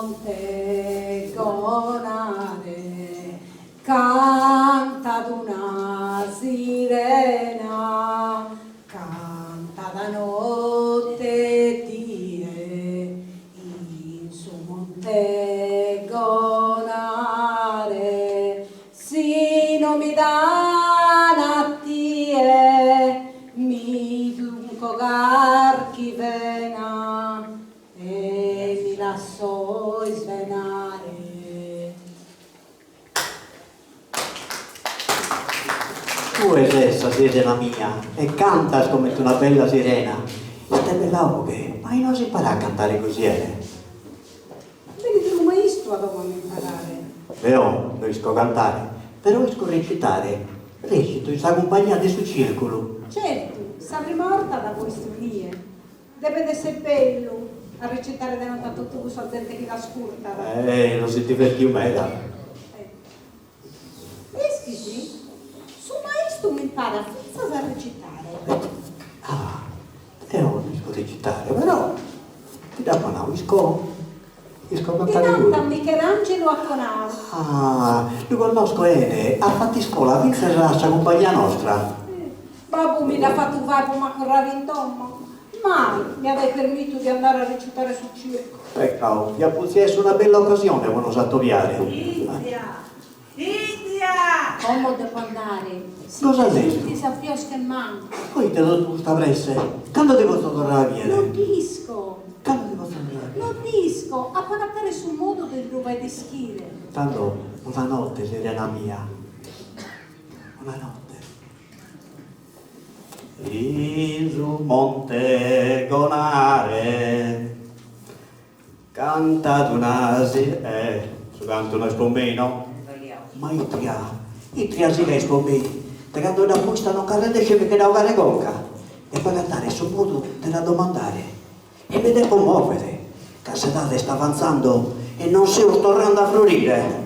Monte Gonare cantat una sirena, cantat notte e die in su Monte Gonare, si no mi dan a tie mi trunco carchi vena e mi lasso isvenare. Tue ses sa sirena mia e cantas comente una bella sirena. Ite bella 'oghe, ma inue as imparadu a cantare gosi 'ene? Benit unu maistru a domo a m'imparare. Deo no isco cantare, però isco recitare. Recito in sa cumpagnia de su circulu. Certu, sa prima 'orta dd'apo 'istu inie. Depet esser bellu a recitare dainanti a totu cussa zente chi t'ascurtat. Eh, nos semus divertidos meda. Ischis? Su maistu m'imparat fintzas a recitare. Ah, deo no isco recitare, però ti dd'apo nau, isco isco cantare puru. Ti nant Michelangelo Aconau. Ah, ddu connosco 'ene, at fatu iscola fintzas a sa cumpagnia nostra. Babbu mi dd'at fatu fai po m'acorrare in domo. Mai mi at ai permitiu de andare a recitare a su circo. Peccau, diat potzi essi una bella ocasione po nos atobiare. Idia! Idia! Como depo andare, si Cosa nche lestru? sunt is afios che mancu. Poite totu custa presse? Cando ti potzo torrare a biere? No dd'isco. Cando ti potzo torrare a biere? No dd'isco, apo agatare su modu de ddu fai ischire. Tando, bona notte, sirena mia. Bona notte. In su Monte Gonare cantat una si eh su cantu no est po mei no? Ma itria, itria si ca est po mei, de cando dd'apu 'ista non nc'arrennexu a mi che dda 'ogare 'e conca, depo agatare su modu de dda domandare e mi depo movere, ca s'edade est avantzando e non seus torrando a frorire.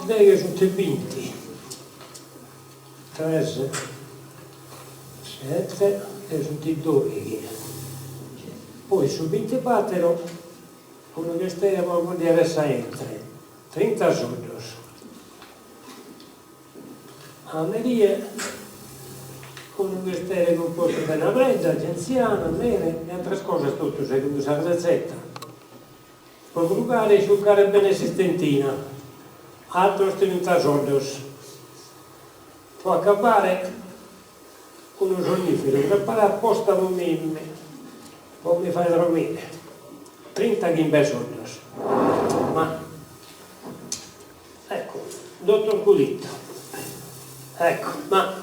Deghe sunt binti, tres, sete e sunt doighi, poi su bintibattero unu chestere po ammoddiare sa 'entre, trinta soddos. A merie unu chestere cumpostu de nabredda, gentziana, mele e atras cosas totu segundu sa retzeta, po frugare e isciucare bene s'istentina, atros trinta soddos. Po acabare unu sonniferu preparau aposta po mimmi, po mi fai dromire, trintachimbe soddos. Ma Ecco, dottor Culitto, ecco, ma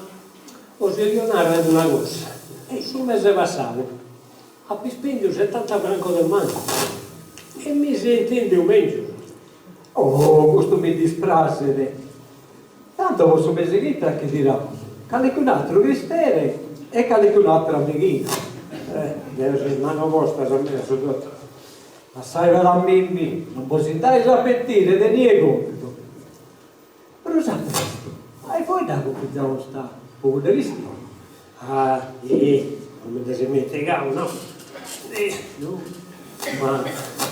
bos cherio narrer una cosa, su mese passadu apo ispendiu setanta francos de mancu e mi seu intendiu mengius. Oh, custu mi dispraxet. Tantu po su mese chi intrat chi tiramus calicun'atru cristere e calicun'atra meighina. Eh, deo so in manos bostras, mira su dottor. Lassai fai a mimmi, non bos nd'ais a pentire, tenie contu. Prus a prestu, ais fueddau cun fiza 'osta po cudda chistioni. Ah, ih, non mi nde seu ismentigau, no. Ih, no. Ma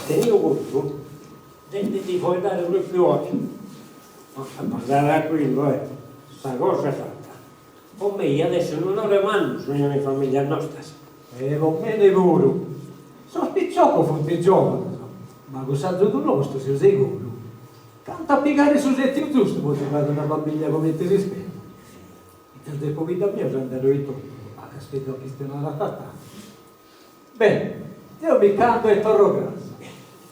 tenio contu de ndi ddi fueddare propriu oi. Ma andai tranquillu, eh, sa cosa est fata. Po mei iat essi un'onore mannu s'unione in familias nostras. E po mene puru. Sos piciocos funt giovanos, ma cun s'agiudu nostru seu seguru c'ant a pigare su sètiu giustu po si fai una familia comente si spetat. Fintzas de pobidda mia seu andadu etotu a Casteddu a chistionare a Tatà. Beh, deo mi ch'ando e torro cras.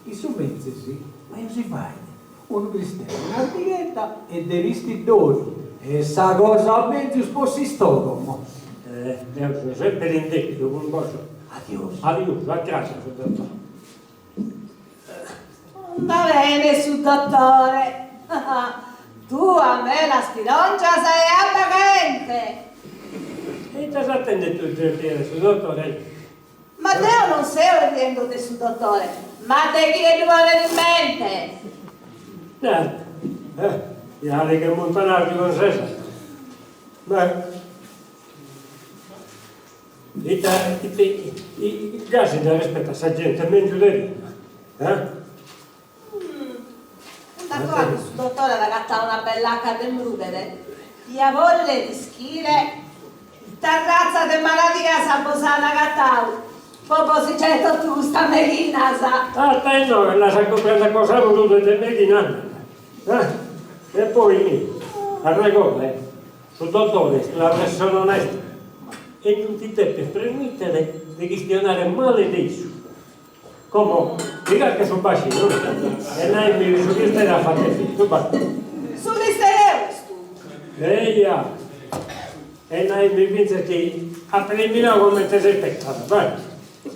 In su mentris, ma si fait unu cristeri, un'ardighedda e de pistiddori. Est sa cosa mezus po s'istògomo. Eh, deo so semper in dèpidu cun bos. Adiosu. Adiosu, a cras, su dotore. Va bene su dottore. Tu a me las pilòngias e abba caente. E ite s'atendet tui de riere su dottore? Ma deo non seo riendo de su dottore, ma de chie ddu ponet in mente. Certo, eh, giai che muntonargiu non ses. Ma ita, ite, gasi dda rispetat sa gente mengius de prima, eh? D'accordo, su dottore at agatau una bella 'aca de mrughere. Dia boller ischire ita arratza de maladias bos an agatau po bos giai totu custas meghinas. Ata inoghe l'as a cumprender cosa puru tue de meghina andat. Eh? E poi mi, arregoda, eh, su dottore est una persona onesta e non ti depes permìtere de chistionare male de issu. Como, piga che su bascinu e naimi su chisteri at fatu efetu, ba. Su chisteri custu? Eia, e naimi fintzas chi at eliminau comente s'ispetat, ba.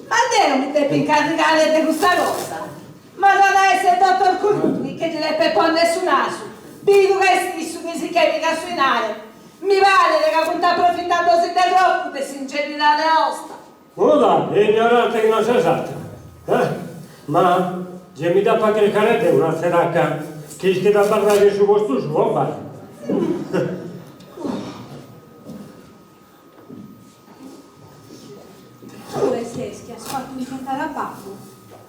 Ma deo mi depo incarrigare de custa cosa? Ma no at a esser dottor Currutu chi che ddi depet ponner su nasu, bidu ca est issu chi si che pigat su 'inare. Mi paret ca funt aprofitando·si de tropu de s'ingenuidade 'osta. Muda, ignorante chi non ses atera, eh? Ma gei mi dd'apo a chircare deo una tzeraca chi ischit abarrare in su postu suo, bai. Tue ses chi as fatu infetare a babbu?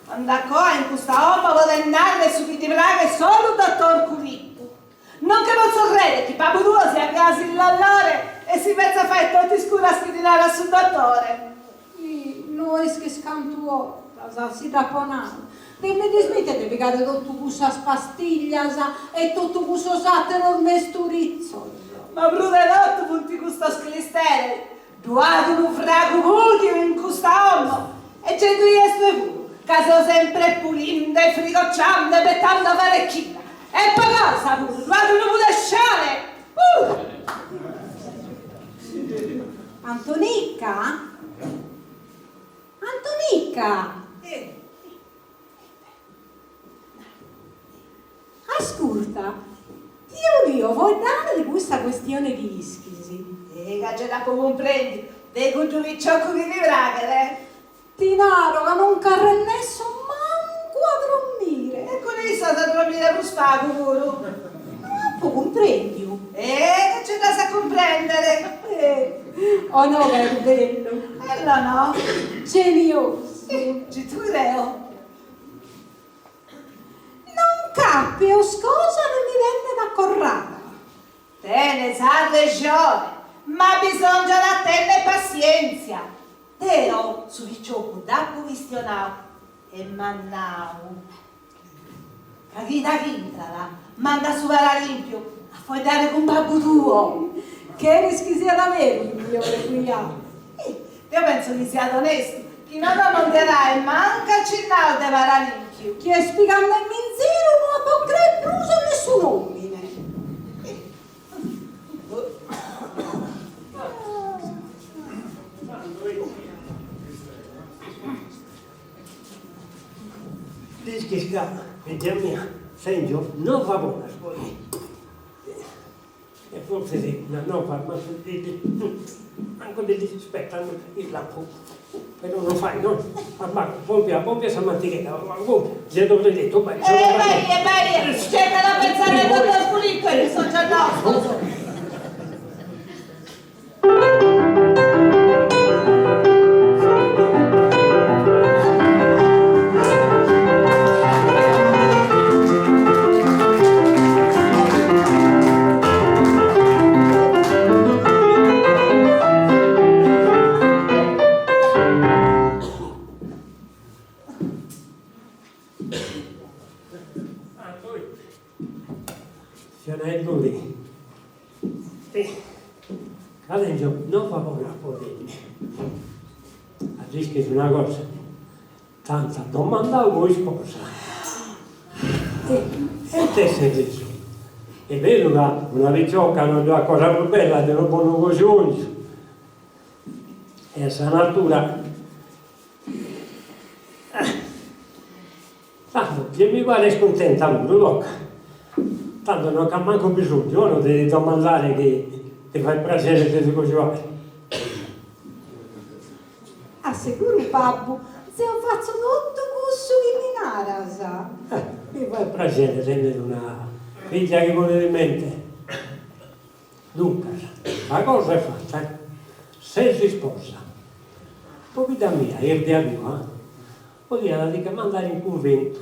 Andacoa in custa 'omo podet narrer su chi ddi praghet solu dottor Curittu. Non che potzo creder chi babbu tuo siat gasi lollore e si fetzat faer totu is curas chi ddi narat su dotore. Ih, no ischis cantu 'ortas si dd'apo nau de mi dd'ismìtere de pigare totu cussas pastiglias e totu cussos àteros mesturitzos. Ma prus de totu funt custos clisteres. Ddu at unu fragu pùdiu in custa 'omo e gei ddu 'ies tue puru ca so sempre pulinde, frigociande, betande varecchina e po cosa puru ddu at unu pudescione! Uh! Antonica? Antonica! Ascurta, ti 'olio foeddare de custa questione chi ischis. E ca già dd'apo cumprèndiu, de cuddu piciocu chi ti praghet. Ti naro ca non nch'arrennesso mancu a drommire. E cun issu as a drommire prus pagu puru. No apo cumprèndiu. E ca già dd'as a cumprèndere. O no ca est bellu. Ello no. Geniosu. Gi ti creo. Non c'at peus cosa de mi tenner acorrada. Tenes arrexone, ma bisongiat a tenner passientzia. Deo su piciocu dd'apu chistionau e m'at nau ca chida ch'intrat mandat su paralimpiu a foeddare cun babbu tuo. Cheres chi siat aberu chi mi 'olet cuiare? Deo pentzo chi siat onestu, chi nono non diat aer mancu acinnau de paralimpiu. Chi est pigandemi in ziru no apo a cree prus a nessun omine. Ischis ca, fìgia mia, tèngio novas bonas po ti. E fortzis una nova, ma mancu ndi dd'ispetas, lampu, però non fait, no? Armagu, pompia, pompia sa mantighedda, pompia, gei ddu predettu, E bai, e bai, cerca de pensare a dottor Pulito e is bisongios nostros. Ca tèngio nova bona po teni. A dd'ischis una cosa? T'ant domandau po isposa. E ite s'errisu? Est beru ca una picioca non ddu at cosa prus bella de unu bonu cojuòngiu e sa natura Tando, gei mi pares cuntenta puru, toca. Tando non c'at mancu bisongiu, o no, de ti domandare chi ti fait praxeri de ti cojuare. A seguru babbu, zeo fatzo totu cussu chi mi naras. Eh, mi fait praxeri tennere una figlia chi ponet in mente. Duncas, sa cosa est fata, eh. Ses isposa. Pobidda mia, Irdia tua, 'oliat a ti che mandare in cunventu,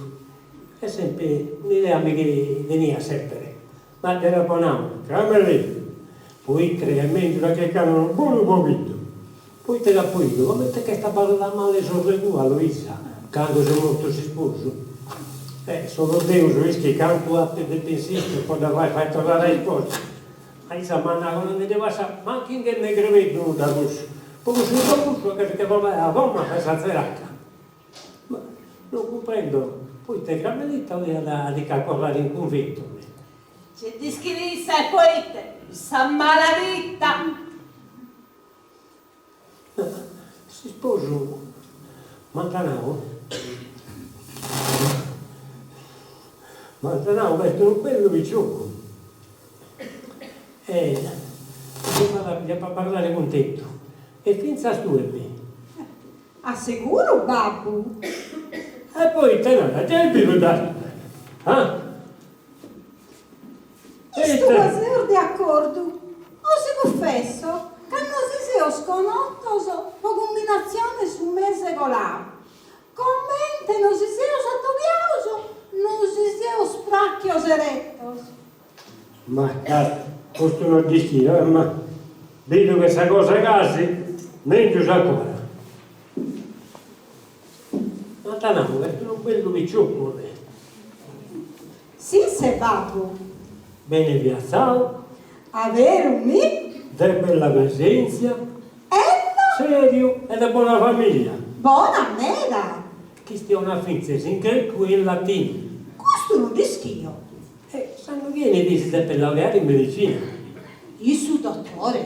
est sempri un'idea mi chi teniat sempri, ma ddi dd'apo nau, Cramelì, poita est mengius a chircare unu bonu pobiddu, poita dd'apo 'idu comente ch'est abarrada male sorre tua Luisa cando s'est mortu s'isposu, e solu Deus ischit cantu at depiu insistere po dda fai fai torrare a isposa, ma issa m'at nau non ndi ddi passat mancu in ghenna 'e crebeddu nudda cussu, po cussu po cussu a che si che torrai a domo a fai sa tzeraca. Ma non cumprendo poite Cramelita 'oliat a ti ch'acorrare in cunventu. Gei dd'ischit issa e poite, cussa maladitta! S'isposu m'ant nau m'ant nau ca est unu bellu picioccu e chi at abarrare cuntentu e fintzas tue mi. A seguru babbu! E poite nara, giai bidu dd'as tue, ah? Istu ca seus de acordu, o si cufesso ca nos si seus connotos po cumbinatzione su mese colau, comente nos si seus atobiaos nos si seus prachios eretos. Ma cazzu, custu no dd'ischio, eh, ma bidu che sa cosa gasi, mengius ancora. M'ant nau ca est unu bellu picioccu. Sisse babbu. Bene piatzau. Aberu mi. De bella presèntzia. Ello. Sèriu e de bona famìllia. Bona meda. Chistionat fintzas in grecu e in latinu. Custu no dd'ischio. E s'annu chi 'enit si depet laureare in medicina. Issu dotore.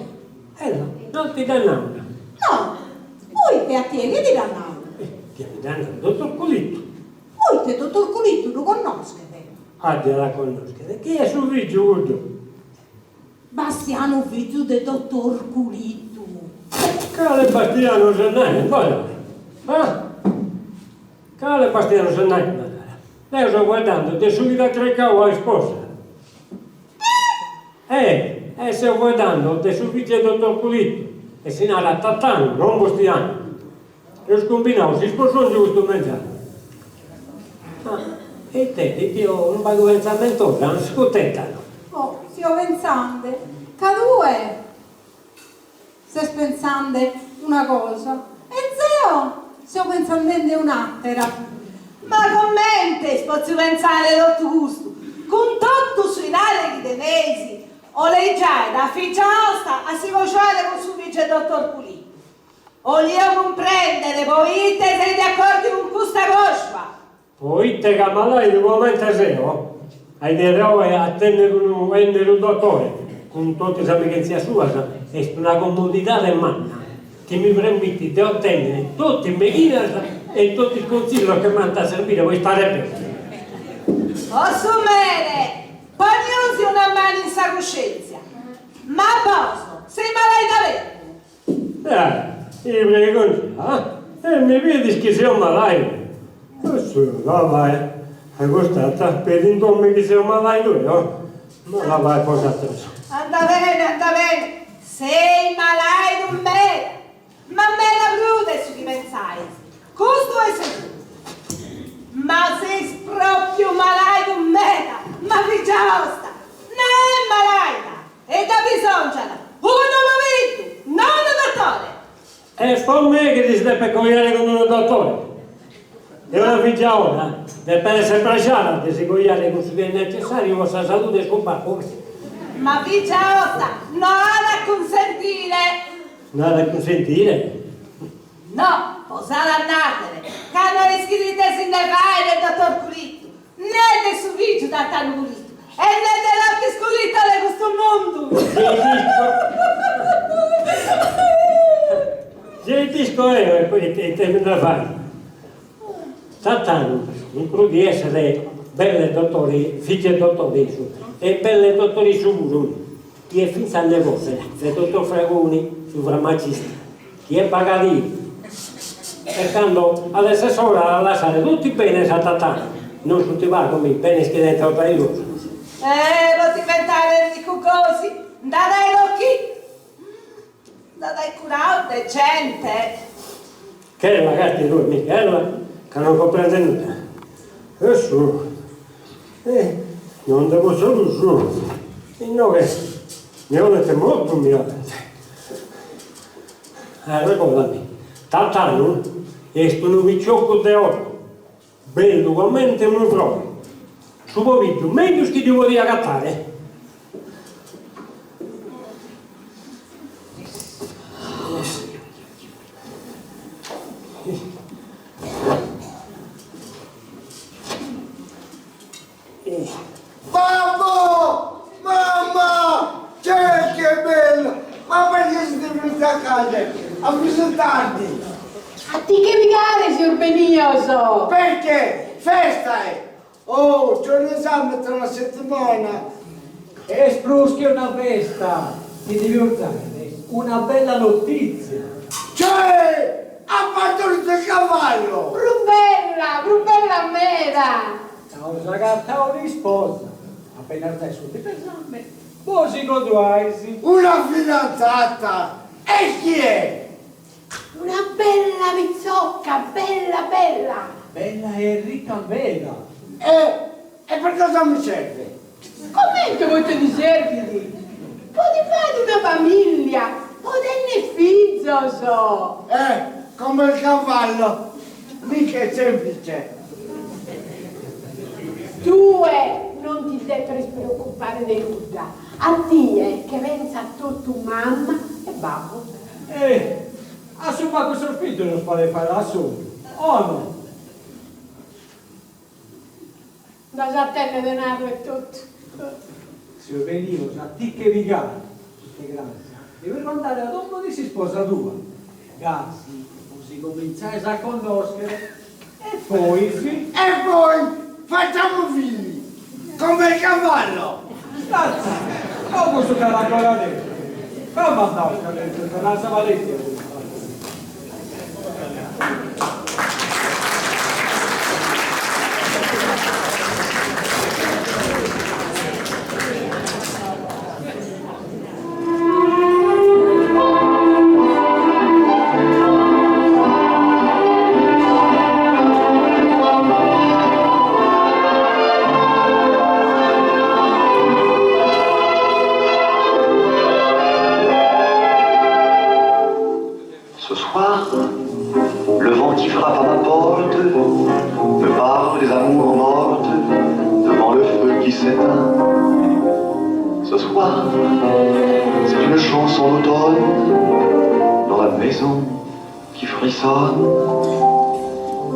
Ello, non ti dd'at nau? No, poite a tie chie ti dd'at nau? Eh, chie mi dd'at nau? Dottor Culitu. Poite dottor Culitu ddu connoschet? Addia la connoschet. Chi est su figiu cuddu? Bastianu fizu de dottor Culitu. Cale Bastianu Sennai ancora? Ah? Cale Bastianu Sennai ancora? Deo so fueddando de su chi t'at cricau a isposa. Eh! E seo fueddando de su figiu 'e dottor Culitu e si narat Tatanu, non Bastianu. Eus cumbinau s'isposongiu custu mengianu. Ma ite, ti bio unu pagu pentzamentosa, non ses cuntenta no? Oh, fio pentzande ca tue ses pentzande una cosa e zeo seo pentzandende un'atera. Ma comente est potziu pentzare totu custu, cun totu su 'inare chi teneis, 'oleis giai a figia 'osta a si cojuare cun su figiu 'e dottor Culitu. 'olio cumprèndere poite seis de acòrdiu cun custa còjua. Poite ca malàidu comente seo, a die de oe a tènnere unu ènneru dotore cun totu is amighèntzias suas est una comodidade manna chi mi permitit de otènnere totu is meighinas e totu is contzillos chi m'ant a serbire po istare bene. O su mere, poniusi una manu in sa cuscèntzia. Ma bosu, seis malàidu aberu? Eh, ite pregonta, ah? E mi bidis chi seo malaidu? Cussu, va vai, e cust'at pedindomi chi seo malaidu eo? Ma la vai po s'ateru. Anda bene, anda bene, seis malaidu meda, ma meda prus de su chi pentzais, custu est seguru. Ma seis propriu malaidu meda, ma fìgia 'osta no est malaida, E dd'abisòngiat unu pobiddu, no unu dotore! Est po mei chi si depet coiare cun unu dotore. E una fìgia 'ona depet esser prexada de si coiare cun su chi est necessàriu po sa salude 'e su babbu. Ma fìgia 'osta no at a cunsentire! No at a cunsentire? No, bos at a nàrrere ca no ischit ite si nde faet de dotor Culitu, ne de su fìgiu Tatanu Culitu. E ne de l'at iscudita de custu mundu! Gei dd'isco eo ite mi nde fai. Tatanu, in prus di essere belle dotore, fìgiu 'e dotore issu, est belle dotore issu puru, chi est fintzas nebode de dottor Fragoni, su farmacista, chi est bagadiu. E cando at esser s'ora at a lassare totu is benes a Tatanu, non sunt pagos mi, benes chi tenent totu. Eh, po diventare riccu gosi, nd'at ai ochì! Nd'at ai curau de gente. Chella, casti tue, mi, chella, ca non cumprendet nudda. E su, eh, non nde potzo prus. Inoghe mi 'olent mortu, mi 'olent. Arregordami, Tatanu est unu picioccu de oro, bellu comente unu frore, su pobiddu meglius chi ddu podia agatare. Babbo! Mamma! Cioè che bello! Ma perché siete venuti a casa a visitarmi? A ti che pigare, seus benios! Perché? Festa è! Oh, c'ho un esame tra una settimana! Est prus chi una festa, ti devimus dare una bella notizia! Cioè, at partoridu il cavallo! Prus bella, prus bella meda! Aus agatau un'isposa, apenas bessit s'esame, bos si cojuais. Una fidanzata? E chi è? Una bella pitzocca, bella bella! Bella e ricca meda. E e per cosa mi serve? Comente po ite ti servit? Po ti fagher una familia, po tenner fizos! Eh, come il cavallo, mica è semplice. Tue non ti depes preoccupare de nudda, a tie che pensat totu mamma e babbu. Eh, a su mancu sos fizos los podet fagher a solu, o no? Nd'as a tenner de narrer etotu. Seus benidos a ti che pigare, de cras devimus andare a domo de s'isposa tua, gasi bos si comintzais a connoschere e pois. E poi facciamo figli, come il cavallo! Tazza, o custu ch'at ancora tempus. Como andaus ca tengiu torrai sa valigia. Ce soir, le vent qui frappe à ma porte me parle des amours mortes devant le feu qui s'éteint. Ce soir, c'est une chanson d'automne dans la maison qui frissonne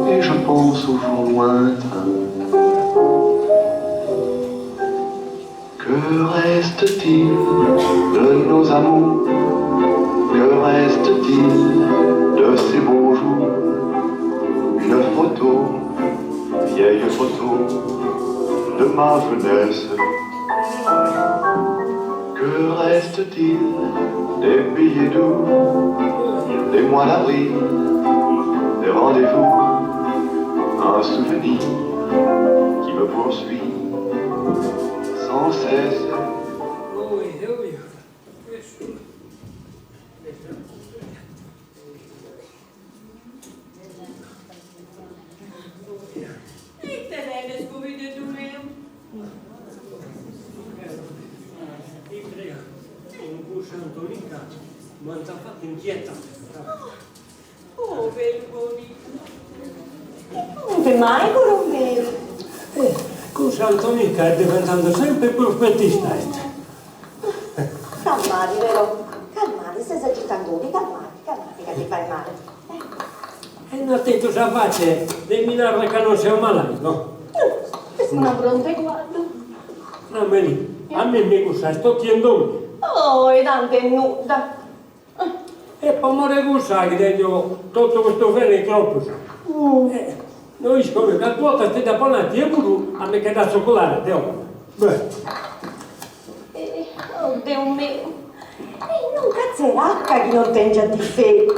et je pense au jour lointain. Que reste-t-il de nos amours Que reste-t-il de ces beaux jours Une photo, vieille photo de ma jeunesse. Que reste-t-il des billets doux, des mois d'avril, des rendez-vous, un souvenir qui me poursuit sans cesse. Ite tenes, pobideddu meu? Itria, cun cussa Antonica m'ant fatu inchietare. Poveru bonitu. E comente mai, coro meu? Eh, cussa Antonica est diventende semper prus petista est. Calmadi però, calmadi, ses agitandodi, calmadi, calmadi ca ti fai male. E no at tentu sa facie de mi narrer ca non seo malaidu. Est una fronte cuaddu. Carmelì, a mimmi cussa est totu in domu. Oi, tantu est nudda. E po more 'e cussa chi tèngio totu custu ferru in cropus. E no isco mi cantu 'ortas ti dd'apo nau a tie puru a mi che dda tzoculare deo. Beh. Oh Deu meu, e non ca tzeracca chi non tèngiat difetu,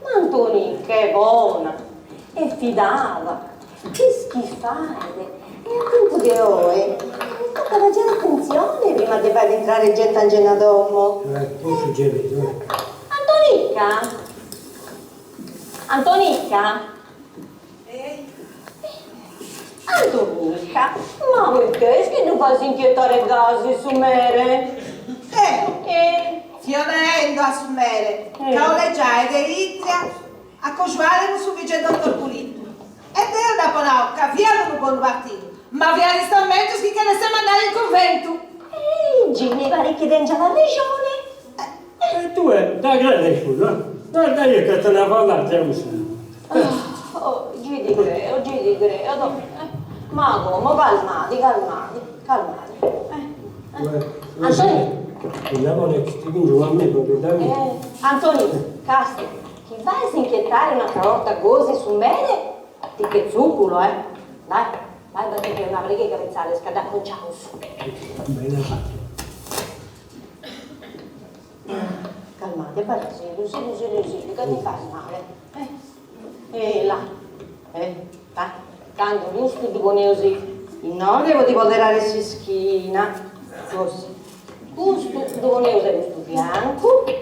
ma Antonica est bona, est fidada, Ischit fàere e a tempus de oe tocat a giare atentzione prima de fàere intrare gente angena a domo. Antonica? Antonica? Antonica, ma poite est chi ddu fais inchietare gasi su mere? Eh, fio naendo a su mere ca 'olet giai de Itria a cojuare cun su fìgiu 'e dottor Pulitu. E deo dd'apo nau ca fiat unu bonu partidu, ma fiat istau mègius chi che dd'esseret mandada in cunventu. E gei mi paret chi tèngiat arrexone. E tue dda credes puru, eh? Guarda io che te ne faddàrgia cussa. Oh, gei ti creo, gei ti creo, toh. Ma como, calmadi, calmadi, calmadi. Antoni. Antoni, càstia, Chi fais inchietare un'atra 'orta gosi su mere, ti che tzuculo, eh! Dai, bai bati una pariga 'e cabetzales ca dd'aconciaus. Bene fatu. Calmadi, abarra sèriu, sèriu, sèriu, sèriu, ca ti fais male. Eh, eh là, eh, dai, tando custu ddu poneus inoghe po ti poderare s'ischina, così. Custu ddu poneus a custu fiancu e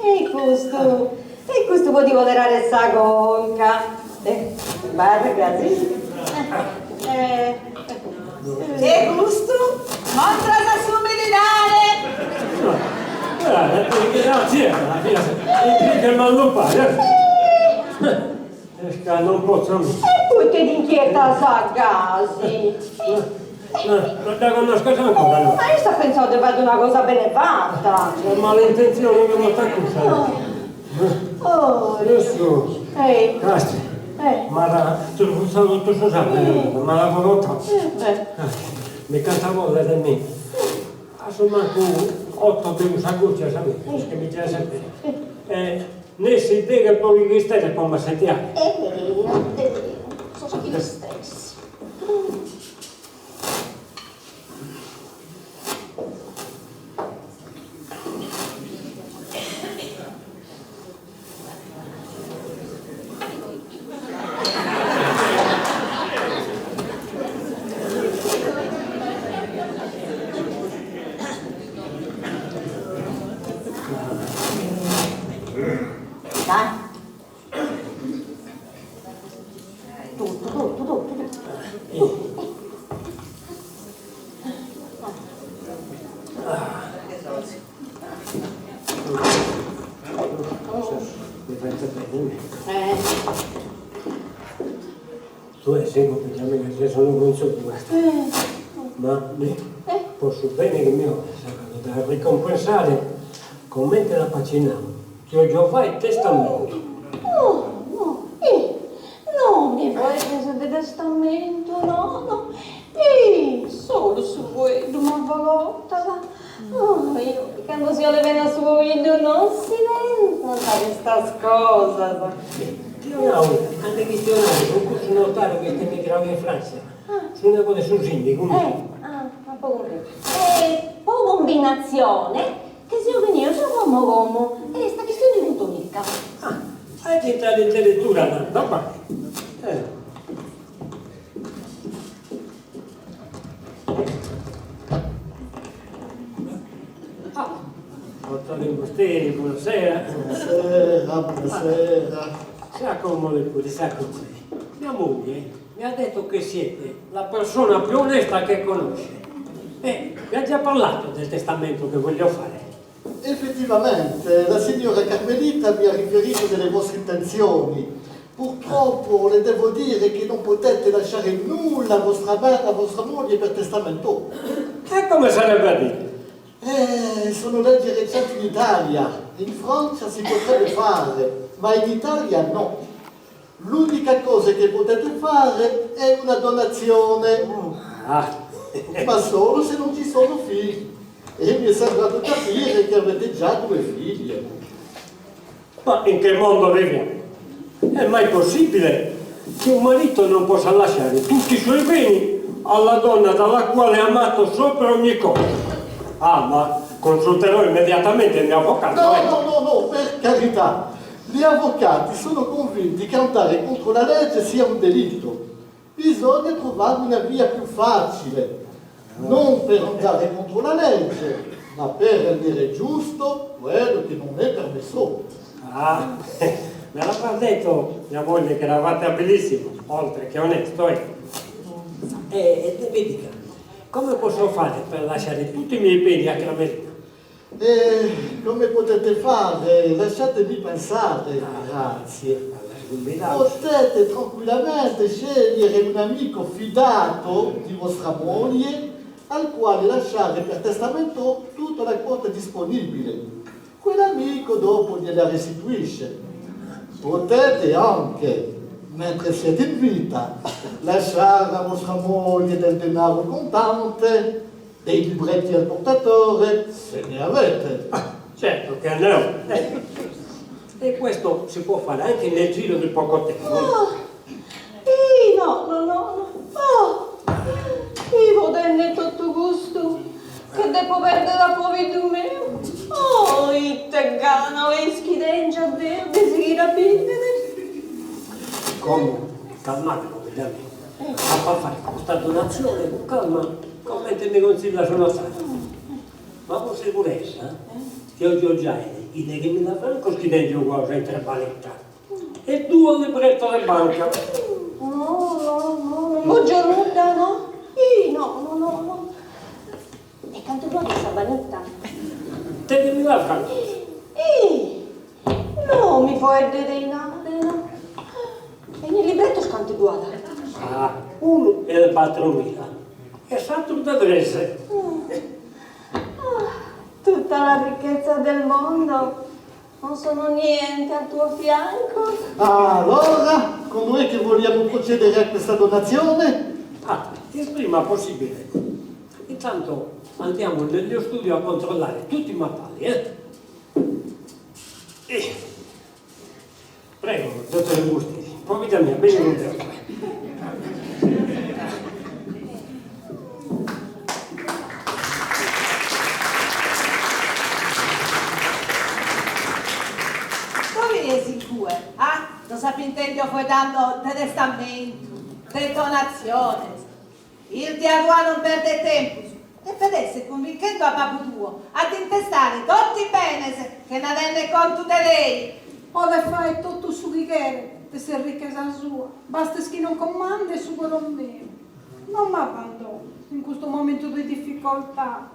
e custu e custu po ti poderare sa conca. E abarra gasi. E custu montras a s'umilidade. Est ca non potzo. E poite t'inchietas gasi? Non dda connoscas ancora, no? Ma issa at pentzau de fai una cosa bene fata. Sa malintentzione chi portat cussa. Oh. Giustu. Ei. Casti. Ei. M'at trufutzau totu su sàmbene, m'at avolotau. Mi ch'ant a bòlere mi. A su mancu oto de cussas gùcias, mi, chi mi giai semper. E nessi deghe o dòighi chisteras po m'assetiare. Ei, sos chisteris. Dai. Tutto, tutto, tutto, tutto. Eh. Tue segu chi già mi ses unu consuetu ma mi po su bene chi mi 'oles da ricompensare comente l'apo acinnau Ti 'ògio fai testamentu. No, no, ih, no mi fueddes de testamentu, no, no, ih, solu su fueddu m'avolotat. Oh, io, cando si 'olet bene a su pobiddu non si pensant a custas cosas. Ti nau a nde chistionare cun cussu notariu chi est emigrau in Francia, su nebode 'e su sindigu. Eh, ah, apo cumpresu. E po cumbinatzione Che seus benius como como e est chistione cun Tonica. Ah, est intrada in deretura tando, va. Eh. Ah, dottore Imbusteri, buonasera. Buonasera, buonasera. Si accomodi pure, si accomodi. Mia moglie mi ha detto che siete la persona più onesta che conosce. E vi ha già parlato del testamento che voglio fare. Effettivamente, la signora Carmelita mi ha riferito delle vostre intenzioni. Purtroppo le devo dire che non potete lasciare nulla a vostra, a vostra moglie per testamento. E come sarebbe a dire? Eh, sono leggi recenti in Italia. In Francia si potrebbe fare, ma in Italia no. L'unica cosa che potete fare è una donazione. Ah. Ma solo se non ci sono figli. E mi è sembrato capire che avete già due figlie. Ma in che mondo viviamo? È mai possibile che un marito non possa lasciare tutti i suoi beni alla donna dalla quale è amato sopra ogni cosa? Ah, ma consulterò immediatamente il mio avvocato. No, no, no, no, per carità. Gli avvocati sono convinti che andare contro la legge sia un delitto. Bisogna trovare una via più facile, non per andare contro la legge, ma per rendere giusto quello che non è permesso. Ah, me l'aveva detto mia moglie che eravate abilissimo, oltre che onesto, eh. E, e mi dica, come posso fare per lasciare tutti i miei beni a Carmelina? E come potete fare? Lasciatemi pensare, grazie. Potete tranquillamente scegliere un amico fidato di vostra moglie al quale lasciare per testamento tutta la quota disponibile. Quell'amico dopo gliela restituisce. Potete anche, mentre siete in vita, lasciare a vostra moglie del denaro contante, dei libretti al portatore, se ne avete. Ah, certo che ne ho. E questo si può fare anche nel giro di poco tempo. Oh, ih, no, no, no, no. Oh, ih, podende totu custu, che depo perdere a pobiddu meu. Oh, ite gana chi tèngia deo de sighire a bìvere. Como, calmade·bos, filla mia. Apo a fare custa donatzione cun calma, comente mi consillat su notàriu. Ma po seguresa ti 'ògio giai is deghemilla francos chi tèngio cuaos intre paleta e duos libretos de banca. No, no, no, non bògio nudda, no. Ih, no, no, no, no. E cantu ddu at in sa banita? Deghemilla francos. Ih, no mi foeddet de inare, no. E in is libretos cantu ddu at? Ah, unu est de batromilla e s'atru de tres. Ah, tutta la ricchezza del mondo non sono niente al tuo fianco. Allora, quando è che vogliamo procedere a questa donazione? Ah, il prima possibile. Intanto andiamo nel mio studio a controllare tutti i mappali, eh? E... Prego, dottore Busti, pobidda mia, beni cun Deus. Tue bies in cue, ah? Ddos apo intèndios foeddando de testamentu, de donatziones. Irdia Arruà non perdet tempus, depet esser cunvinchendo a babbu tuo a t'intestare totu is benes chena tenner contu de tei. Podet fagher totu su chi cheret de s'errichesa sua, bastes chi non cumandet su coro meu. Non m'abbandonet in custu momentu de dificoltade.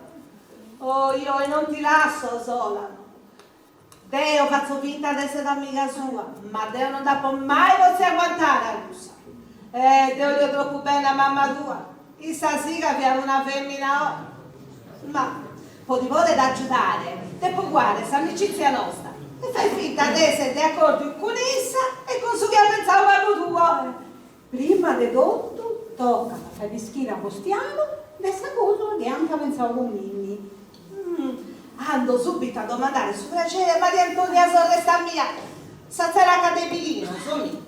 Oi oi non ti lasso sola. Deo fatzo finta de esser amiga sua, ma deo non dd'apo mai potziu aguantare a cussa. Eh, deo 'olio tropu bene a mamma tua, issa sì ca fiat una femina 'ona. Ma, po ti poder agiudare, depo cuare s'amicizia nosta e fai finta de esser de acordiu cun issa e cun su chi at pentzau babbu tuo. Prima de totu tocat a fai ischire a Bustianu de sa cosa chi ant pentzau cun mimmi. Ando subito a domandare su pragere a Maria Antonia sorresta mia, sa tzeraca de bighinos, mi.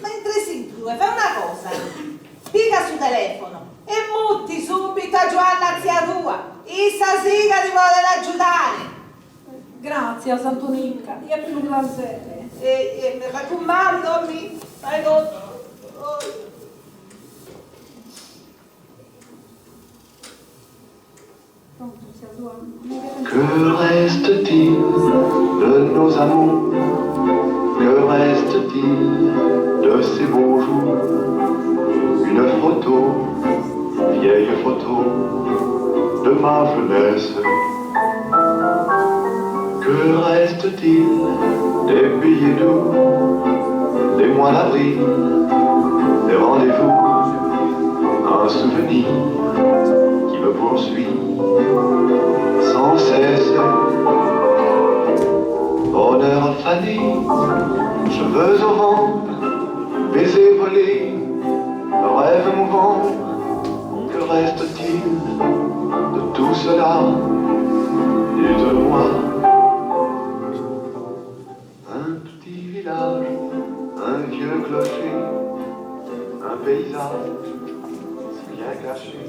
Mentres tue fai una cosa, piga su telefono e mutti subito a Giuanna tzia tua, issa sì ca ti podet agiudare. Gràtzias Antonica, est unu prasere. E e mi raccumando mi, fai totu. Que reste-t-il de nos amours? Que reste-t-il de ces beaux jours? Une photo, vieille photo de ma jeunesse. Que reste-t-il des billets doux, des mois d'avril, des rendez-vous, un souvenir qui me poursuit sans cesse. Bonheur fané, cheveux au vent, baisers volés, rêve mouvant, que reste-t-il de tout cela Dites-le-moi Un petit village, un vieux clocher, un paysage si bien caché.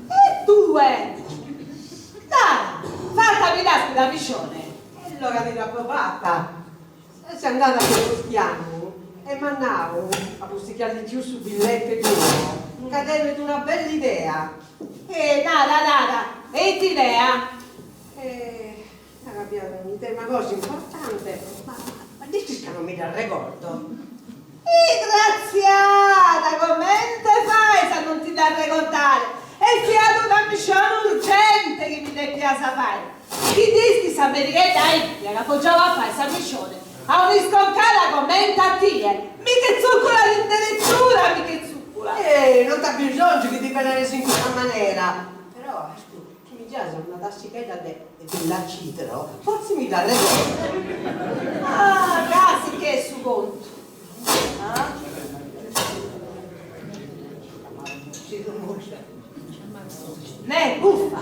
E tue? Dai, fata mi l'as custa miscione? E allora ti dd'apo fata. Ses andada cun Bustianu e m'at nau, a pustis chi at ligiu su billete tuo, ca tenet una bella idea. E nara, nara, e ite idea? E nara fiat un'idea una cosa importante, ma ma dd'ischis ca non mi dd'arregordo. Disgraziada, comente fais a non ti dd'arregordare? E fiat una miscione urgente chi mi depias fai. Chi dd'ischis sa merighedda Itria ca po giau a fai sa miscione a un'isconcada comente a tie, mi che tzuculat in deretura, mi che tzuculat. Eh, non t'at bisongiu chi ti penares in custa manera. Però, ascurta, chi mi gias una tassighedda de villacidro, fortzis mi dd'arregordo. Ah, gasi ch'est su contu. Ah? Ne, buffa.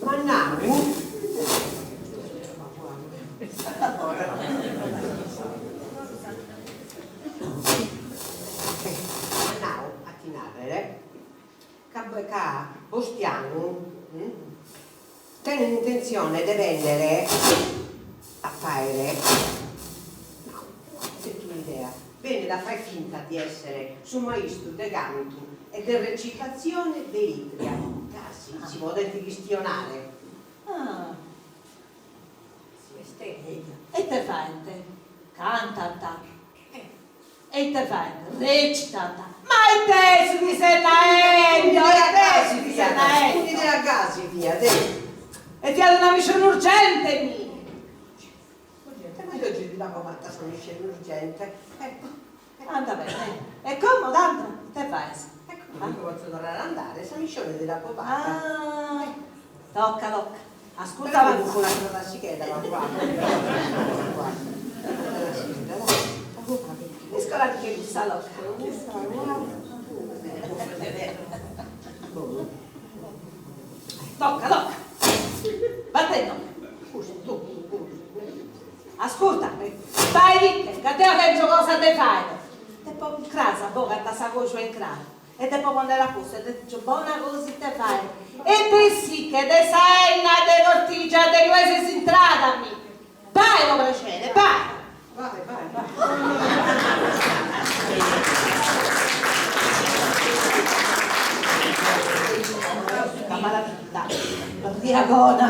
M'at nau. M'at nau a ti nàrrere ca ca Bostianu tenet intentzione de bènnere a fàere, no, tentu un'idea, benit a fai finta di èssere su maistru de cantu e de recitatzione de Itria, gasi si podent chistionare. Ah. E ite faent? Cantant. E ite faent? Recitant. Ma ite est su chi ses naende? Ite est su chi ses naende? Un'idea gasi fiat, eh. E fiat una missione urgente, mi. Urgente, ma io già ti l'apo fatta sa missione urgente. Ecco. Anda bene. E como, tanto, ite faes? Ecco, non potzo torrare a andare, sa missione ti l'apo fatta. Ah, tocca, tocca. Ascurta, Però mi buffo un'altra tassichedda, ma qua. Iscola anche cussa loca. Tocca, tocca. Vattene. Ascurta, bai ricche, ca deo tengio cosa de fàere. Depo cras bogant sa coju in craru e depo ponnere a postu e tengio bona cosa ite fàere. E bessiche de sa 'enna de cortigia de inue ses intrada mi. Bai pro prexere, bai. Bai, bai, bai. Sa malavida, briagona.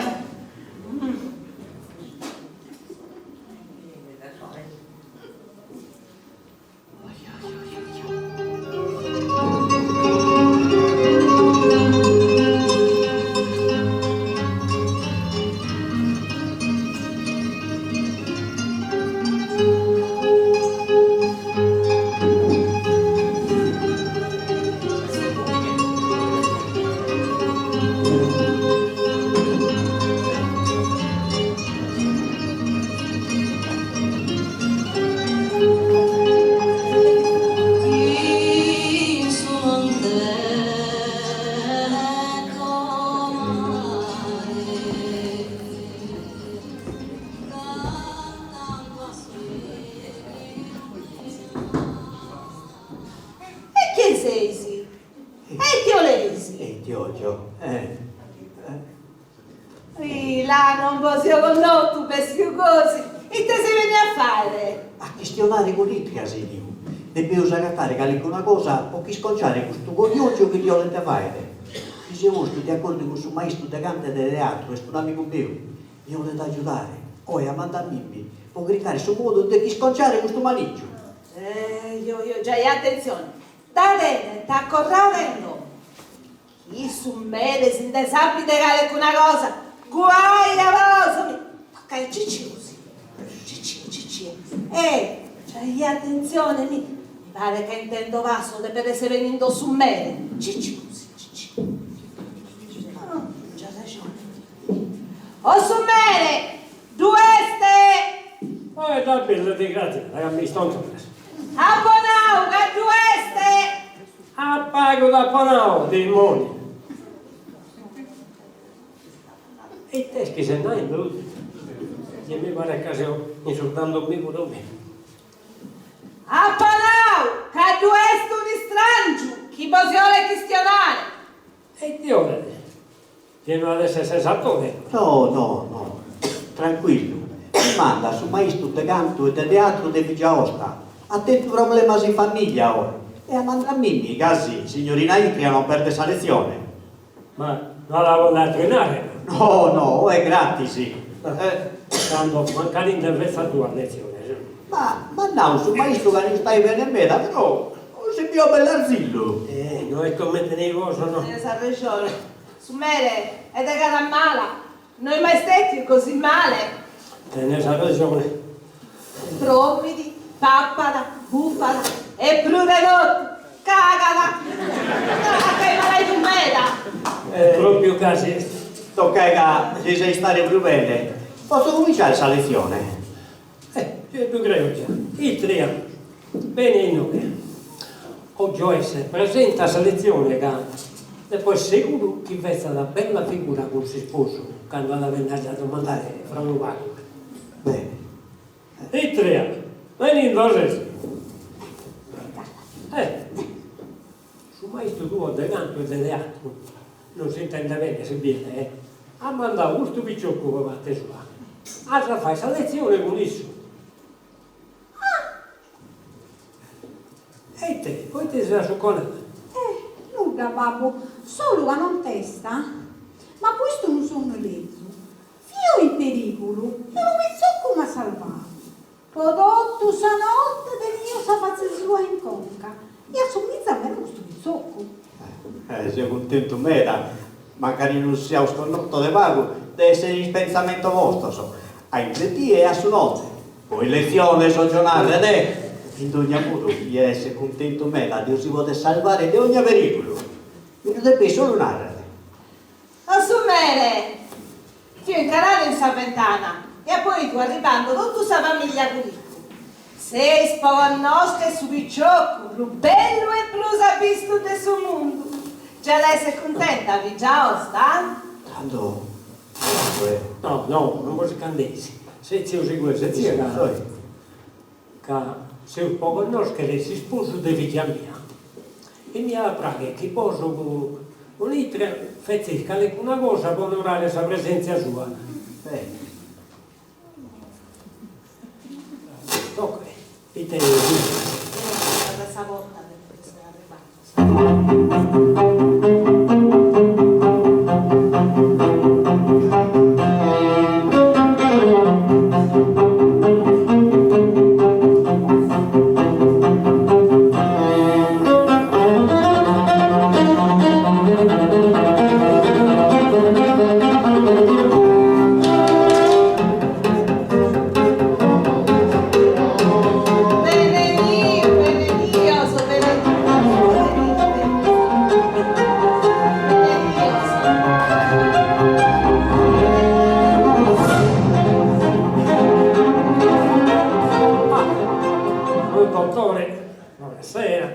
E chie seis? E ite 'oleis? E ite 'ògio? Eh. Ih, là, non bos aio connotu bestiu gosi. Ite seis benniu a fàere? A chistionare cun Itria, seu. Depeus agatare calicuna cosa po ch'isconciare custu coniògiu chi ddi 'olent fàere. Mi seu postu de acordu cun su maistru de cantu e de teatru, est un'amigu meu. Mi 'olet agiudare. Oe at mandau a mimmi po chircare su modu de ch'isconciare custu manìgiu. Eh, io, io, giai, atentzione. Dda tenent acorrada in domo. Chi su mere si nde sapit de calecuna cosa. Guai a bosu! Mi toccai cicciusi. Cicciu, cicciu. E giai attenzione, mi mi paret ca intendo passos, depet essere benindo su mere. Cicciusi, cicciu. Ah, c'at rejone. O su mere, ddu est? Oe da bella disgraziada ca mi istontonas. Apo nau ca ddu est! A pagu t'apo nau, dimoniu. E ite est chi ses naende? Chi mi paret ca seo insurdando-mi puru mi. Apo nau ca ddu est un'istrangiu chi bos 'olet chistionare. E ite 'olet? Chi no at esser s'esattore? No, no, no, tranquillu, mi mandat su maistu de cantu e de teatru de fìgia 'osta, at tentu problemas in famiglia oe e at mandau a mimmi, gasi signorina Itria non perdet sa letzione. Ma no at a ponni dinare? No, no, oe est gratis. Tando mancari nde fetzat duas letziones. Ma m'at nau su maistu ca no istait bene meda, però si bio bell'arzillu. Eh, no est comente neis no. Tenes arrexone. Su mere est de cara mala, no est mai stetiu così male. Tenes arrexone. Drommit, papat, bufat e prus de totu, cagat. Narat ca est malaidu meda. Propriu gasi est. Toccai ca seis a istare prus bene, potzo cuminciare sa letzione? Eh, gei ddu creo già. Itria, beni a inoghe. 'Ògio èssere presente a sa letzione ca depo èssere seguru chi fetzat bella figura cun s'isposu cando at a benni a dda domandare fra unu pagu. Bene. Itria, benindo ses? Eh, su maistu tuo de cantu e de teatru non s'intendet bene, si biet, eh? At mandau custu picioccu po parte sua. As a fai sa letzione cun issu. Ah! E ite? Poite ses assuconada? Eh, nudda babbu, solu ca nontesta m'apo 'istu unu sonnu lezu. Fio in perigulu e unu pitzoccu m'at salvadu. Po totu sa notte tenio sa fatze sua in conca e assomizat meda custu pitzoccu. Eh, seo cuntentu meda, mancari nos siaus connotos de pagu, de essere in is pentzamentos bostos, a intre die e a su note. Po is letziones 'ògio nàrrere, in dogna modu ia essere cuntentu meda de si poder salvare de ogna perìgulu. Mi ddu depeis solu nàrrere. O su mere! Fio incarada in sa ventana e apo 'idu arribando totu sa famiglia Culiccu. Seis po connoscher su picioccu prus bellu e prus abistu de su mundu. Già at a esser cuntenta figia 'osta? Tando, tando eh. No, no, non bos ch'andeis. Setzios igue, setzia ca ca seus po connoschere s'isposu de figia mia. E m'iat a pragher chi bos cun Itria fetzeis calecuna cosa po onorare sa presèntzia sua. Bene. Tocca, ite Sa porta depet essere arribada. Beneniu, benenios, Dottore, buonasera.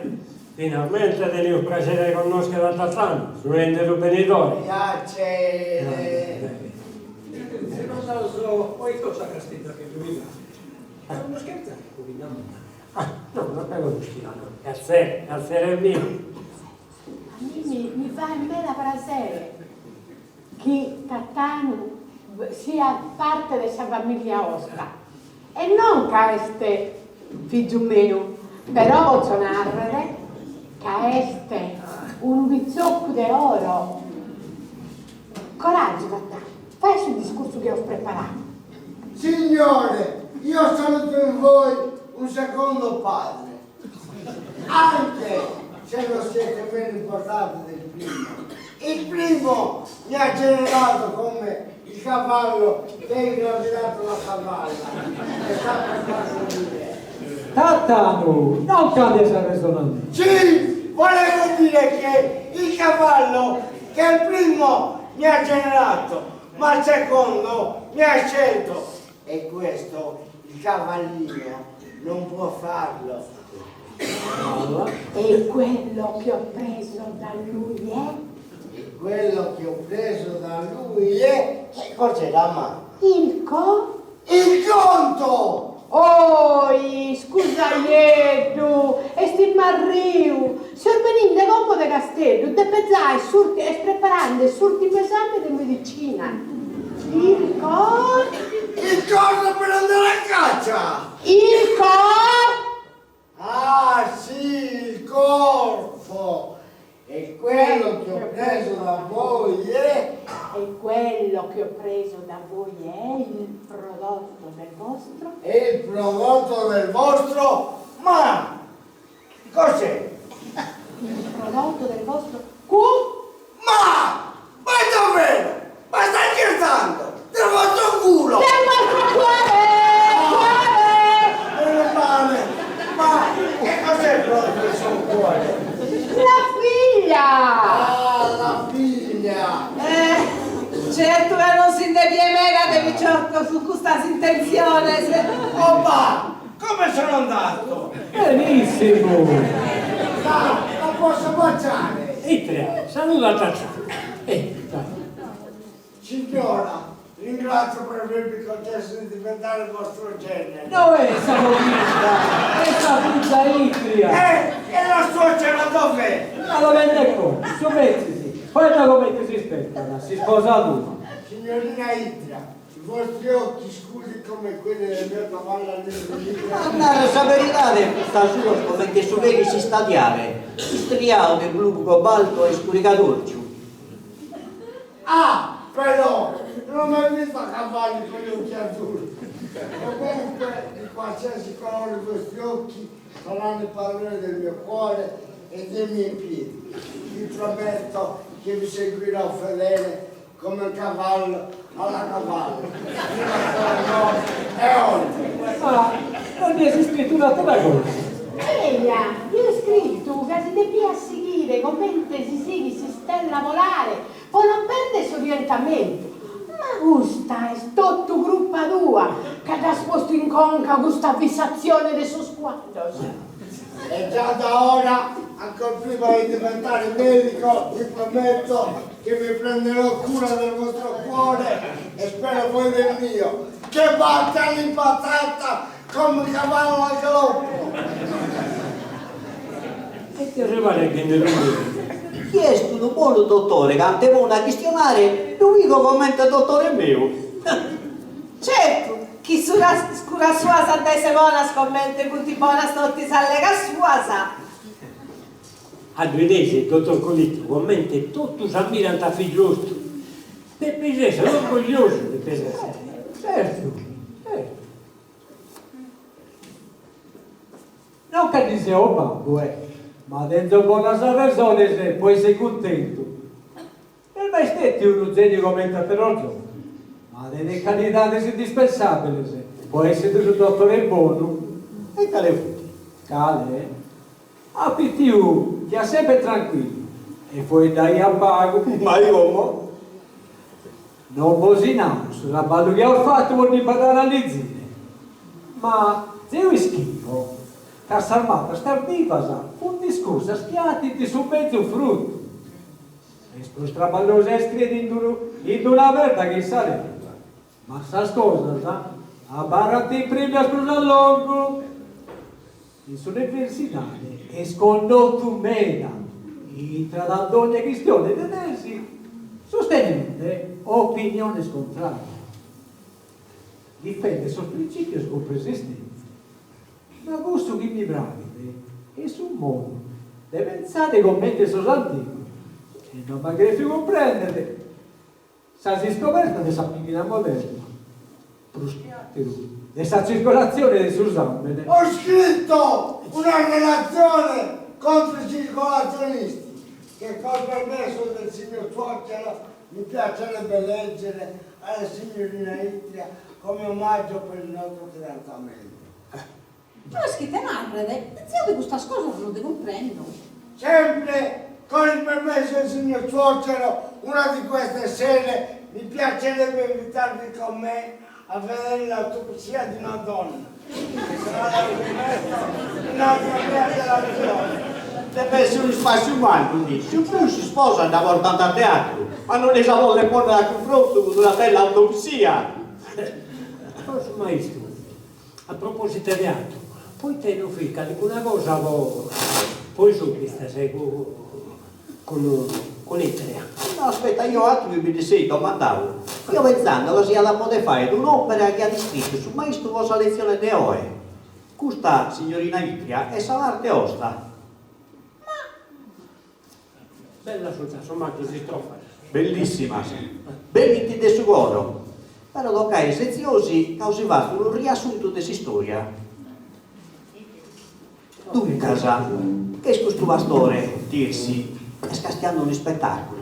Finalmente teneus praxeri de connoschere a Tatanu, su 'enneru benidore. Piacere. Si non so, poi cosa Casteddu che ddu iat? Non scherzare cun Ah, no, non dda connoschia, no. Piacere, piacere mio. A mimi mi faet meda prasere chi Tatanu siat parte de sa familia 'ostra e non ca est figiu meu, però potzo narrere ca est unu pitzoccu de oro. Coraggiu Tatanu, fae su discursu chi aus preparadu. Signore, io saluto in voi un secondo padre, anche se non siete meno importante del primo. Il primo mi ha generato come. il cavallo che ha ingravidato la cavalla e sta per partorire. Tatanu, non cambies arresonamentu. Sì, volevo dire che il cavallo che il primo mi ha generato, ma il secondo mi ha scelto. E questo il cavallino non può farlo. E quello che ho preso da lui è? E quello che ho preso da lui è... Che cos'è la mano? Il co? Il conto! Oi, scusaieddu, est ismarriu, seus beninde como de Casteddu, depet zai s'urti, est preparande s'urtimu esame de medicina. Il co? Il corno per andare a caccia! Il co? Ah sì, il corpo! E quello che ho preso da voi è... E quello che ho preso da voi è il prodotto del vostro... È il prodotto del vostro... Ma! Cos'è? Il prodotto del vostro cu... Ma! Ma davvero? Ma stai scherzando? Del vostro culo! Del vostro cuore! Cuore! Meno male! Ma che cos'è il prodotto del suo cuore? La figlia! Ah, la figlia! Eh, certu ca non si nde biet meda de piciocos cun custas intentziones. Oh ma, come sono andato? Benissimo! La, la posso baciare? Itria, saluda a Tatanu. Eh, dai. Signora, ringrazio per avermi concesso di diventare vostro genero. No est sa pobidda, est sa fiza Itria. Eh, e la suocera dov'è? Ma lo rende conto, su mezzis, faedda comente si ispettat, s'isposa tua. Signorina Itria, i vostri occhi scuri come quelli del mio cavallo all'infinito. A narrer sa veridade, funt asulos comente su chelu in s'istadiale, istriau de blu cobalto e iscurigadorgiu. Ah, però, non ho mai visto cavalli con gli occhi azzurri. Comunque, di qualsiasi colore i vostri occhi saranno i padroni del mio cuore e dei miei piedi. Vi prometto che vi seguirò fedele come un cavallo alla cavalla, fino a Torino e oltre. Ma non est iscritu un'atera cosa. Eia, dd'io iscritu ca si depiat sighire comente si sighit s'istella polare po non perdere s'orientamentu. Ma custa est totu crupa tua ca dd'as postu in conca custa fissatzione de sos cuaddos. E già da ora, ancor prima di diventare medico, vi prometto che mi prenderò cura del vostro cuore e spero voi del mio, che batte all'impazzata come un cavallo al galoppo. E ti arrivare a chende lu Chi est unu bonu dotore cant'est bonu a chistionare, ddu pigo comente dotore meu. Certu, chi sas curas suas ant a esser bonas comente funt bonas totu is allegas suas. A ddu 'ideis, dottor Colittu, comente totus ammirant a figiu 'ostru. Depeis esser orgogliosu, depeis esser. Certu, certu. Non ca ndi seo babbu, eh, ma tenzo bonas arresones po esser cuntentu. No est mai stetiu unu geniu comente ateros giovanos, ma tenet calidades indispensàbiles po esser unu dotore bonu. E cale funt? Cale? A pitiu fiat semper tranquillu e foeddaiat pagu. Ma como? Non bos nau su traballu chi aus fatu po dd'imparare a lizire, ma zeo ischio ca sas matas tardivas funt cussas chi atint su mezus frutu. Est prus traballosu a iscriere in d'una perda chi in sa lingua, ma sas cosas abarrant imprimias prus a longu. In s'universidade est connotu meda, intrat a dogna chistione de tesi, sustenende opiniones contrarias. Difendet sos printzìpios cun persistèntzia. Ma cussu chi mi praghet est su modu de pensare comente sos antigos e non b'at cherfiu cumprèndere Sas iscobertas de sa meighina moderna, prus che àteru de sa circolatzione de su sàmbene. Ho scritto una relazione contro i circolazionisti che col permesso del signor suocero mi piacerebbe leggere. alla signorina Itria come omaggio per il nostro fidanzamento. No isco ite nàrrere, zeo de custas cosas no nde cumprendo. Sempre con il permesso del signor suocero, una di queste sere mi piacerebbe invitarvi con me a vedere l'autopsia di una donna, che sarà l'argomento di un'altra mia relazione. Depet esser unu ispàssiu mannu, mi', su prus s'isposa dda portant a teatru, ma no dd'eis a pòdere pònnere a cunfrontu cun una bella autopsia. Su maistru, a propositu 'e teatru, poita no fit calicuna cosa po po is solistas cun cun Itria? No, aspetta, io atru chi mi ddi seu domandau. Fio pentzando ca s'iat a podi fai un'opera chi at iscritu su maistu po sa letzione de oi. Custa, signorina Itria, est sa parte 'osta. Ma Bellas sunt a su mancu is istrofas. Bellissimas. Benint de su coro. Però tocai setziosi ca osi fatzu unu riassuntu de s'istoria. Duncas, ch'est custu pastore, Tirsi, est castiando unu ispetaculu,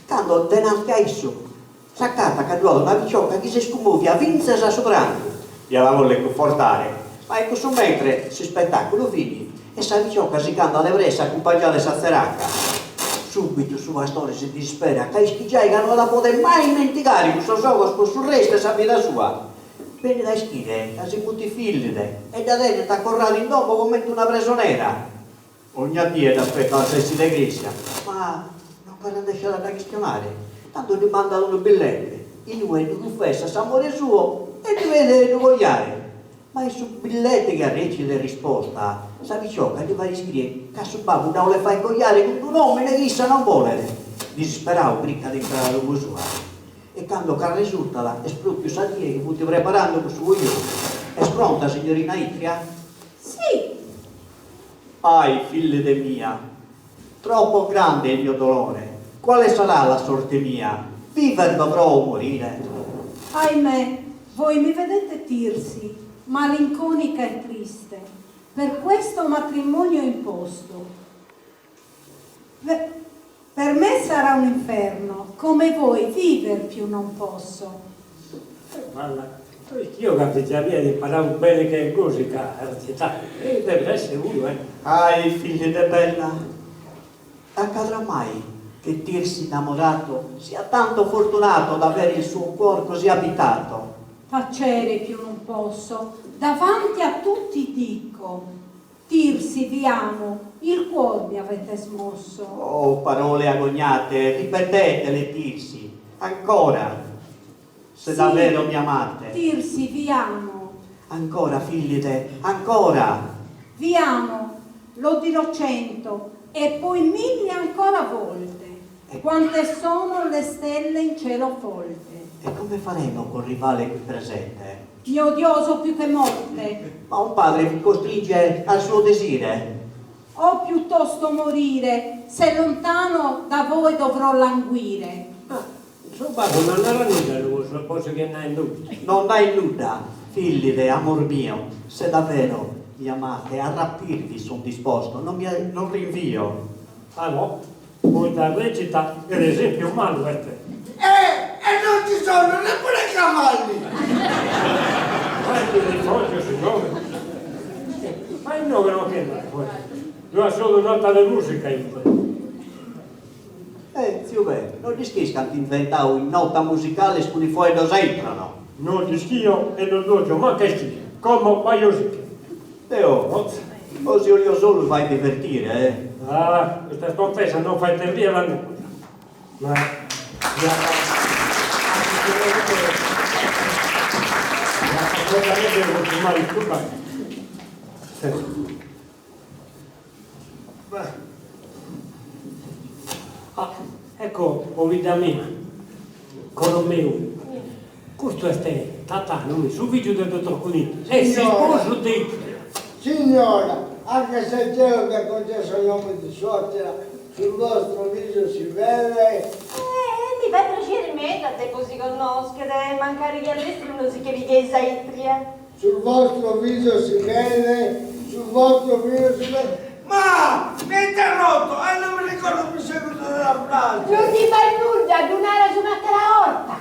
cando denanti a issu s'acatat ca ddu at una picioca chi s'est cummovia fintzas a su prantu, dd'iat a bolli cunfortare, ma in cussu mentre s'ispetaculu finit e sa picioca si ch'andat de pressa acumpangiada de sa tzeraca. Subitu su pastore si disperat ca ischit giai ca no at a poder mai ismentigare cussos ogos po su restu 'e sa vida sua. Benit a ischire ca si mutit Fillide e dda tenet acorrada in domo comente una presonera. Ogna die dd'aspetat a s'essida 'e cresia, ma non ch'arrendesciat a dda chistionare. Tando ddi mandat unu billete, in ue ddu cunfessat s'amore suo e ddi pedit de ddu coiare. Ma in su billete chi arrecit de risposta, sa picioca ddi fait iscriere ca su babbu dda 'olet fai coiare cun d'un'omine chi issa non bolet. Disisperau cricat de intrare a domo sua. E cando ch'arresurtat est propriu sa die chi funt preparando po su coiou. Est pronta, signorina Itria? Si! Ahi, Fillide mia, troppo grande è il mio dolore, quale sarà la sorte mia, viver dovrò o morire? Ahimè, voi mi vedete Tirsi, malinconica e triste, per questo matrimonio imposto. Per me sarà un inferno, come voi viver più non posso. Balla, io ca fìgia mia at imparau beni che gosi ca a recitare, e depet essi puru, eh. Ahi, Fillide bella, accadrà mai che Tirsi innamorato sia tanto fortunato d'avere il suo cuor così abitato? Tacere più non posso, davanti a tutti dico, Tirsi, vi amo, il cuor mi avete smosso. Oh, parole agognate, ripetetele, Tirsi, ancora, se Sì, davvero mi amate. Tirsi, vi amo. Ancora, Fillide, ancora. Vi amo, lo dirò cento e poi mille ancora volte, quante sono le stelle in cielo folte. E come faremo col rivale qui presente? Mi odioso più che morte. Ma un padre vi costringe al suo desire. O piuttosto morire, se lontano da voi dovrò languire. Su babbu non narat nudda de po su chi est naendu custu. Non nai nudda, Fillide, amor mio, se davvero mi amate, a rapirvi son disposto, non mi non rinvio. Ah no? Poita recita est esempiu malu est. E e non ci sono neppure cavalli! Faiti rifogio, signore. Ma inoghe non che nd'at, ddu at solu nota de musica inoghe. Eh, tziu Pe', no dd'ischis ca ant inventau is notas musicalis cun is foeddos a intro, no? No dd'ischio e no ddu 'ògio mancu a ischire. Como bajosicche. Deo osi 'olio solu fai divertire, eh. Ah, custas tontesas non faint rier a nemos. Ma Ah, ecco, pobidda mia, coro meu, custu est Tatanu, mi, su fìgiu de dottor Cunittu, e s'isposu de Itria. Signora, anche se il cielo vi ha concesso il nome di suocera, sul vostro viso si vede. Eh, mi fait prexeri meda de bos connòschere, mancari chi a lestru no si che pigheis a Itria. Sul vostro viso si vede, sul vostro viso si vede. Ma mi ha interrotto e non mi ricordo più il seguito della frase. Non ti fai nudda, ddu naras un'àtera 'orta.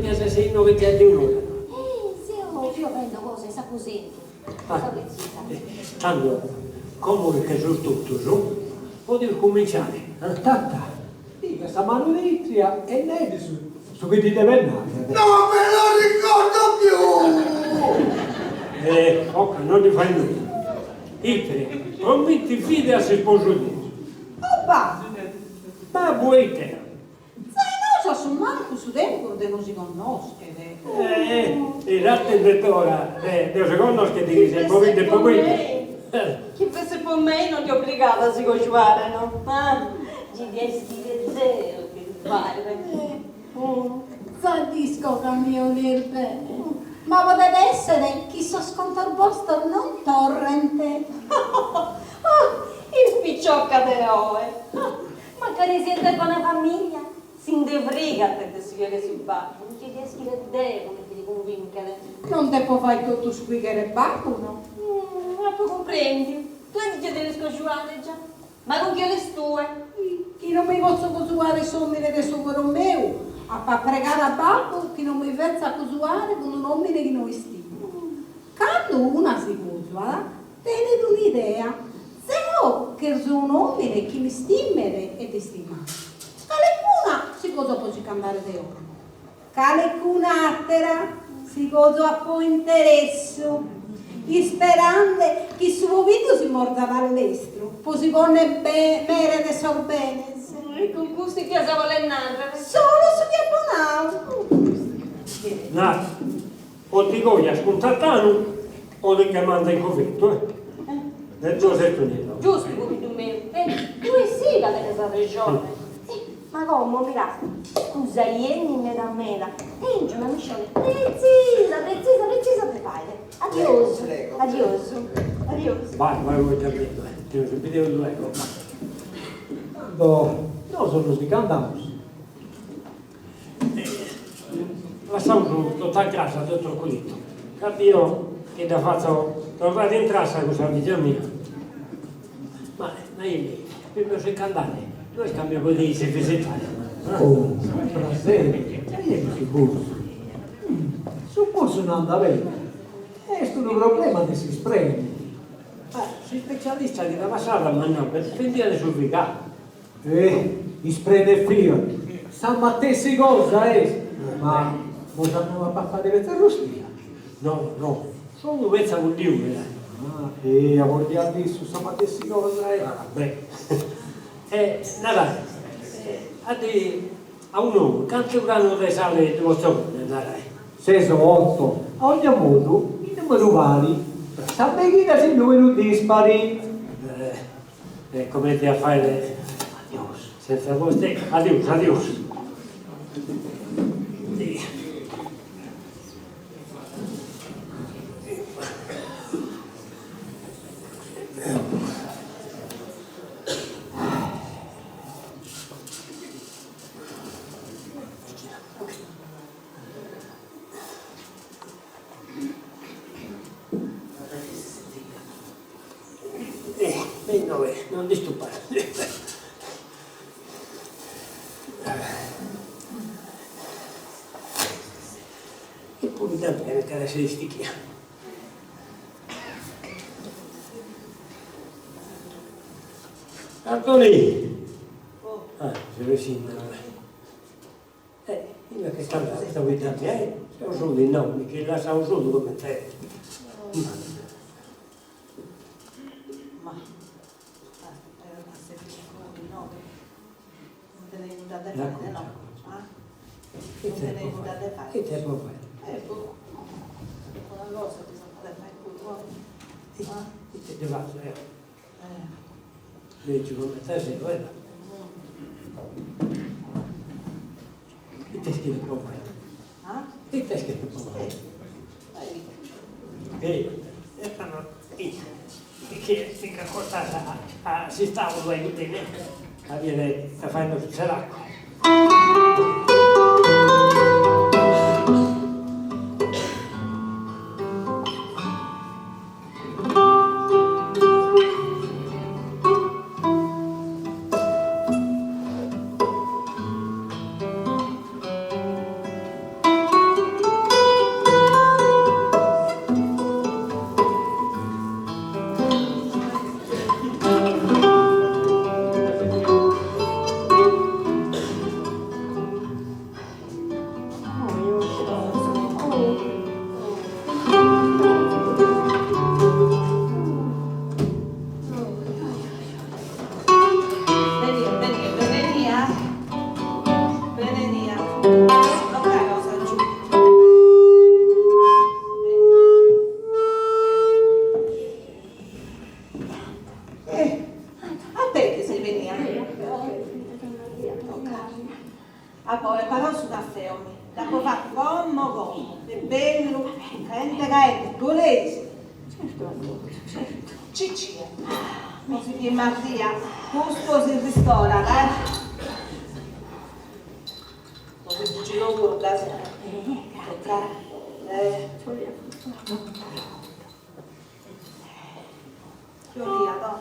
dias esser inoghe giai de un'ora. Eh, zeo fio faende cosa in s'aposentu, cosa pretzisa. Tando, como chi che seus totus, podimus cuminciare. Tata, piga sa manu de Itria e naedi su chi ddi deves narrer. Non me lo ricordo più! Eh, oca, non ddi fait nudda. Itria, promitti fide a s'isposu tuu. O babbu! Babbu e ite? Zai nosu a su mancu su tempus de nosi connoschere. Eh, l'attende ora de si connoschere chi ses pobiddu e pobidda. Chi fesse po mei non ti obbligada a si cojuare, no? Ah, gi dia ischire zeo ite fàere. Za dd'isco ca mi 'olies bene, ma podet èssere chi sos contos bostros non torrent. Oh, is piciocas de oe! Mancari siant de bona famiglia, si nde frigant de su chi 'olet su babbu, gi dia ischire deo comente ti cunvinchere. Non depo fai totu su chi cheret babbu, no? Apo cumprendiu, tue ti che deves cojuare già, ma cun chie 'oles tue? Chi non mi potzo cojuare s'omine de su coro meu, apo a pregare a babbu chi non mi fetzat cojuare cun un'omine chi no istimo. Cando una si cojuat, tenet un'idea, Zeo cherzo un'omine chi m'istimet e dd'istimare. Calecuna si cojuat po si ch'andare de 'omo. Calecun'àtera si cojuat po interessu, isperande chi su pobiddu si morzat a lestru po si ponner mere de sos benes. E cun custu ite as a voler nàrrere? Solu su chi apo nau. Nara, O ti cojas cun Tatanu o ti che mando in cuventu, eh. De duas est un'inoghe. Giustu, pobiddu meu. E tue sì ca tenes arrexone. Ma como, mira, scusa 'enni meda meda, tèngio una miscione pretzisa, pretzisa, pretzisa de fàere. Adiosu, adiosu, adiosu. Vai, vai, vai già bidu, eh. Ti nos bideus luego. Tando, nosu nos ndi ch'andamus. Lassaus totu a cras a dottor Culittu, ca bio chi dda fatzo torrare in trassa cun sa fìgia mia. Ma naimi, prima 'e si ch'andare, no est ca mi podiais visitare? Oh, cun praseri, e su bursu? Su bursu no andat bene, est unu problema de s'isprene. Ma s'ispecialista chida passada m'at nau ca dipendiat de su figadu. Eh, isprene fiat, sa matessi cosa est, ma bos andamu a papare petza arrustia? No, no, solu petza cun liùmene. Ah, eja, mordiat issu, sa matessi cosa est. Ah, beh. E narai, a di, a un'omu, cantu granu de sale ddu potzo ponni, narai? Ses o oto, a ogna modu, in numeru pari, sa meighina est in numeru dispari. E comente a fàere senza vostè? Adios, adios. E inoghe non disturbare. E puru da bene ca est istichia. Antoni! Ah, si vecina. Eh, inoghe che sta sta guidando, eh? Seu solu inoghe, mi che lassau solu comente. Ma non tenet nudda de fàere, no? Non tenet nudda de fàere. Ite po fàere? Eh, boh. Una cosa bisogna de fàere puru, Ite ti fatzo eo? Lègiu comente seu, eh? Ite est chi depo fàere? Ite est chi depo fàere? E tando chi si nch'acostas a s'istàulu a iudene a bider ite faende su tzeracu. benia. A poi però su caffè, mi dd'apo fatu como como, e bellu, caente caente, ddu 'oleis? Certu, certu. Ciccie, po si biet Maria, custu si ristorat, eh? Po si cucino puru, gasi. Grazie. Eh. Chi 'oliat, oh.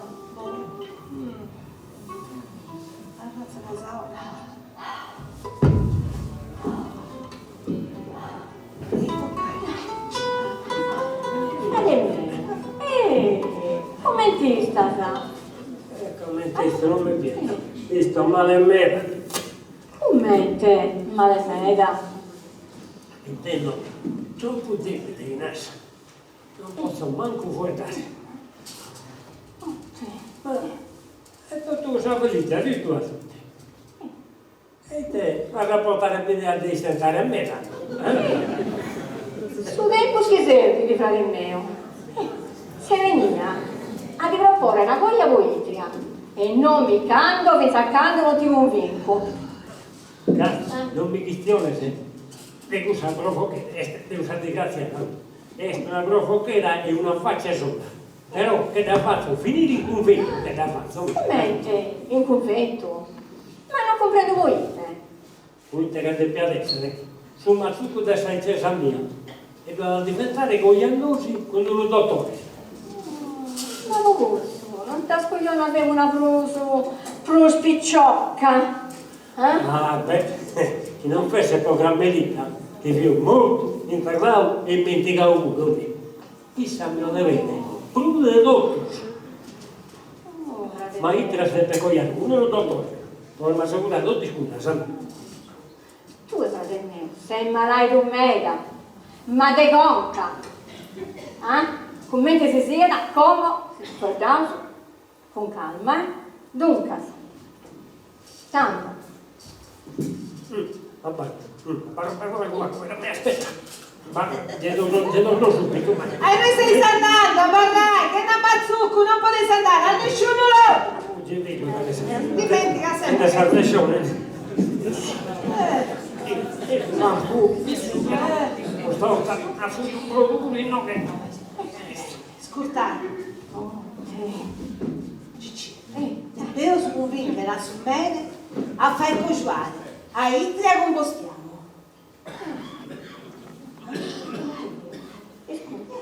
Arratza cosa 'ona. Eh, comente istas? Comente isto non mi piace. Isto male meda. Comente male meda? Intendo tropu debile in assa. Non potzo mancu fueddare. Ma est totu sa valigia, ritu a tutti. E ite as a portare bidea de istentare meda, eh? Su tempus chi servit, frade meu. Seu 'enia a ti proporre una coja po Itria e non mi ch'ando fintzas a cando non ti cunvinco. Ca non mi chistiones de cussa profochera, est de cussa disgratziada, est una profochera e una faccia sola, però che dda fatzo finire in cunventu, che dda fatzo. Comente in cunventu? Ma non cumprendo poite. Poite ca depiat essere su matzucu de sa 'etzesa mia e ddu at a diventare coiandosi cun unu dotore. Ma po cussu non t'as coiau una femina prus prus picciocca? Ah, beh, chi non fesset po Carmelita, chi fio mortu, interrau e immentigau puru, mi. Issa mi 'olet bene prus de totus. Ma Itria si depet coiare cun unu dotore, po m'assegurare totu is curas. Tue, frade meu, ses malaidu meda, ma de conca! Ah? Comente si siat, como si fueddaus Cun calma, eh? Duncas, tando. A inue seis andando, abarrai, chena matzucu non podeis andare a nisciunu logu! Dimentica sempre. Ascurtai. Cicì, depeus cunvincere a su mere a fai cojuare a Itria cun Bostianu. Iscurta,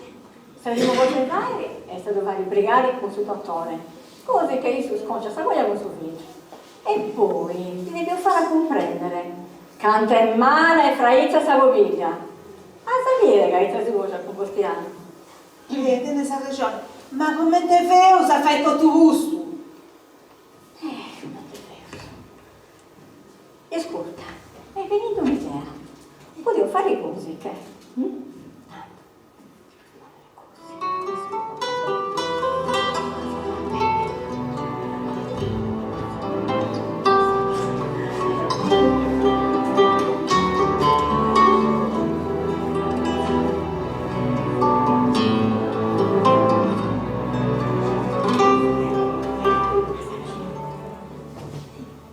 sa prima cosa de fai est a ddu fai brigare cun su dotore, così che issu sconciat sa coja cun su figiu. E poi ddi depeus fai a cumprendere cantu est mala e fraitza sa pobidda. As a biri ca Itria si cojat cun Bostianu. Eh, tenes arrexoni. Ma comente feus a fai totu custu? Eh, comente feus. Iscurta, m'est benida un'idea. Podeus fai così che. Tantu.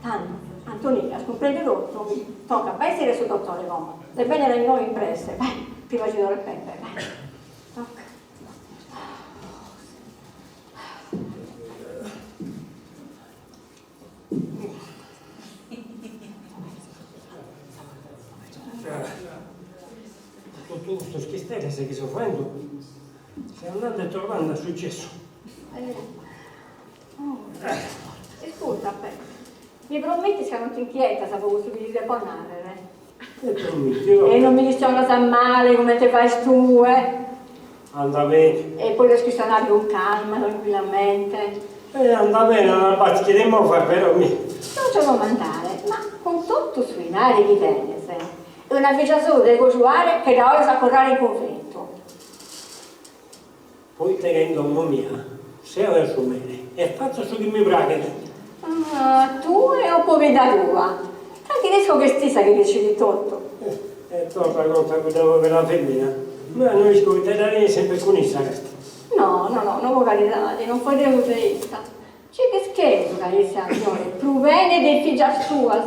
Tando, Antonì, as cumprèndiu totu? Toca, bai a essire su dotore como, de bènnere a innoi in presse, bai, prima chi torret Peppe, bai, toca. Totu custos chisteris chi seu faendu, seu andende e torrende a su cessu. Iscurta, Peppe, mi promitis ca non t'inchietas po cussu chi ti depo narrer? E promitiu. E non mi chistionas male comente faes tue. Anda bene. E podes chistionare cun calma, tranquillamente. E anda bene, una parte chi devo fare però mi. Non ti domandare, ma cun totu su 'inari chi tenes, una fìgia solu de cojuare che dda 'oles acorrare in cunventu. Poite ca in domo mia seo su mere e fatzo su chi mi praghet. Ah, tue o pobidda tua? Tanti l'isco ch'est issa chi decidit totu. E torra contra cudda povera femina. Ma no isco ite dda tenet semper cun issa custa. No, no, no, no po caridade, non faeddemus de issa. Circa intesu ca issa ti 'olet prus bene de is fìgias tuas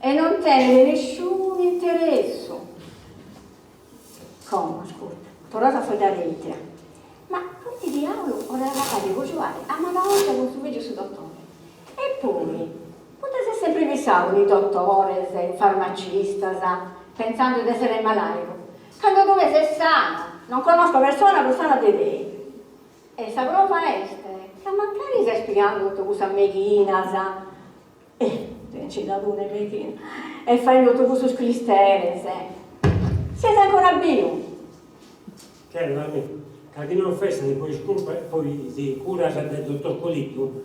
e non tenet nisciunu interessu. Como, ascurta, torraus a fueddare de Itria. Ma proite diàulu 'olet abarrare de cojuare a mala 'orta cun su fìgiu 'e su dotore? E poi, proite s'est sempre fissadu cun is dotores, is farmacistas, pentzando de essere malàidu, cando tue ses sanu, non connosco persona prus sana de tei. E sa prova est ca mancari ses pigando totu cussas meighinas, e nci nd'at una 'e meighina, e faendo totu cussos clisteres, ses ancora biu. Chella mi, ca chi non fessat po is curpa po is curas de dottor Culitu,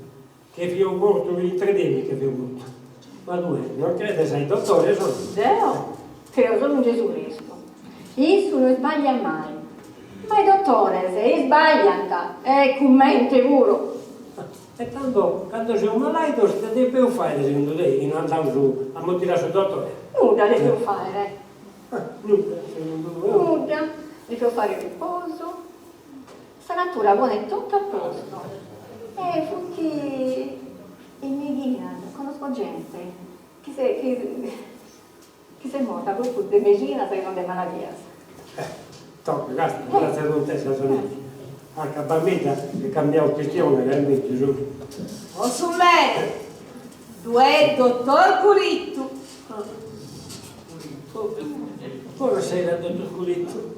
che fio mortu intre demi che fio mortu. Ma tue non credes a is dottores o no? Deo creo solu in Gesù Cristu. Issu no isbagliat mai. Ma is dottores isbagliant, e cummente puru. E tando, cando seus malaidos, ite depeus faere segundu tei, chi no andaus a mutire a su dottore? Nudda depeus faere. Nudda, segundu tue? Nudda. Depeus fare riposu. Sa natura ponet totu a postu. E funt is meighinas, connosco gente chi s'est chi s'est morta prus de meighinas chi non de maladias. Tocca, casta, gratzias contessa Sonetti. Acaba meda e cambiaus chistione ca est megius. O su mere, ddu est dottor Culitu. Bonasera, dottor Culitu.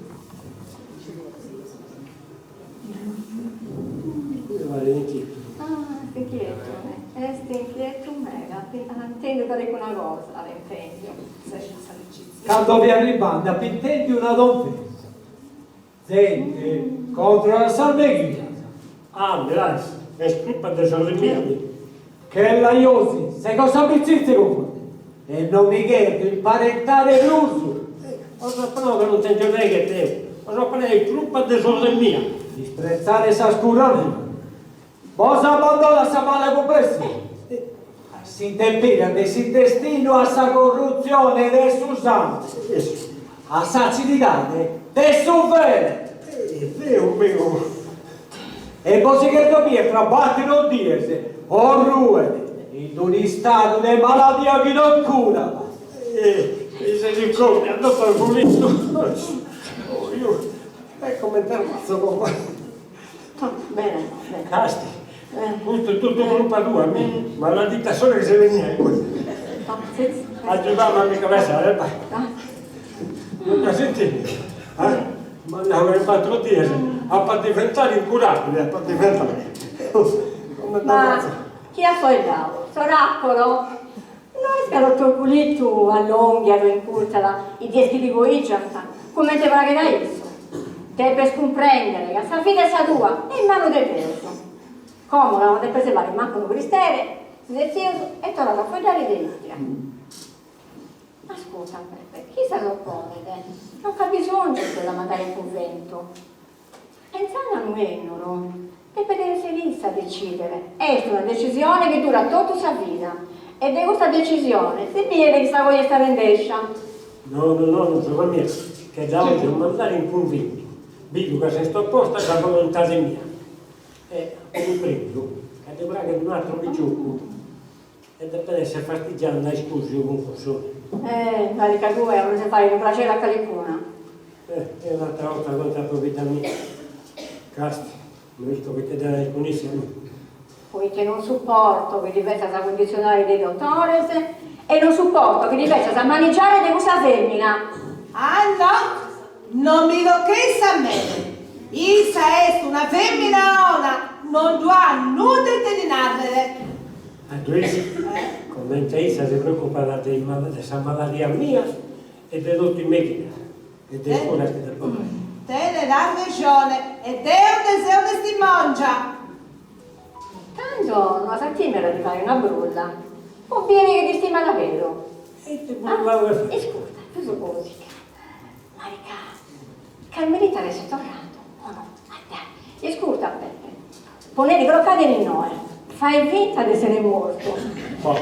Mi paret inchietu. Ah, est inchietu, est inchietu meda, at intendiu calicuna cosa, at intendiu. Cando fia arribande apo intendiu una tonfesa. Zente contra a sas meighinas. Ah, mirais, est crupa de sorri mia, mi. Chella Iosi, sego s'amicizia cun bois e non mi cherzo imparentare prus. Bos apo nau ca non tengio neghe deu, bos apo nau est crupa de sorre mia. Dispretzare sas curas mias. Bos abbandonat sa mala cumplessione, a s'intemperia de s'intestinu, a sa corrutzione de su sàmbene, a s'acididade de su fele. Deu meu! E bos cherzo bier tra bàtero dies, o ruet in un'istadu de maladia chi non curat. Misericordia, dottor Culitu! E comente fatzo como? Bene, bene. Casti, custu est totu crupa tua, mi, maladita s'ora chi ses benia innoi. Agiudami a mi che pesare, ba. Non dda sentint? Eh? M'at nau ca in battor dies apo a diventare incurabile, apo a diventare. Come dda Ma fatzo? chi at foeddau? S'oracolo? No est ca dottor Culitu allonghiat o incurtzat is dies chi ddi coigiant, comente praghet a issu. Depes cumprèndere ca sa vida 'e sa tua est in manu de Deus. Como ca non depes fàghere mancu unu cristere, si setzeus e torraus a foeddare de Istria. Ascurta, Pepe, chi issa s'oponet, non nc'at bisòngiu de la mandare in cunventu. Pentzande a unu 'ennuru, depet essere issa a decidere. Est una decisione chi durat totu sa vida e de custa decisione si biet chi sa coja est arrendescia. No, no, no, no, sorre mia, che dda 'ògio mandare in cunventu, bidu ca s'est oposta a sa volontade mia. E apo cumprèndiu ca ddi praghet un'atru piciocu e depet essere fastigiande a iscùsiu cun cussu. Eh, paret ca tue 'oles fàghere unu praxere a calicuna. Eh, e un'atra 'orta conta a pobidda mia. Casti, no isco poite dda est cun issa, no. Poite non suporto chi ti fetzas a cunditzionare de is dotores e non suporto chi ti fetzas a manigiare de cussa femina. Ah no, non mi tocheis sa mere. Issa est una femina 'ona, non ddu at nudda ite ddi nàrrere. A ddu is? Comente issa si preocupat de sa maladia mia e de totu is meighinas e de is curas chi depo fai. Tenet arrexone e deo nde seo testimòngia. Tando no as a tìmere a ddi fai una brulla po biri chi ti stimat aberu. E ite brulla 'oles fai? Iscurta, prus gosi ca Marica, Carmelita at essi torradu o no? Adda. Iscurta, Peppe, ponedi crocadi innoe, fai finta de essere mortu. Boh.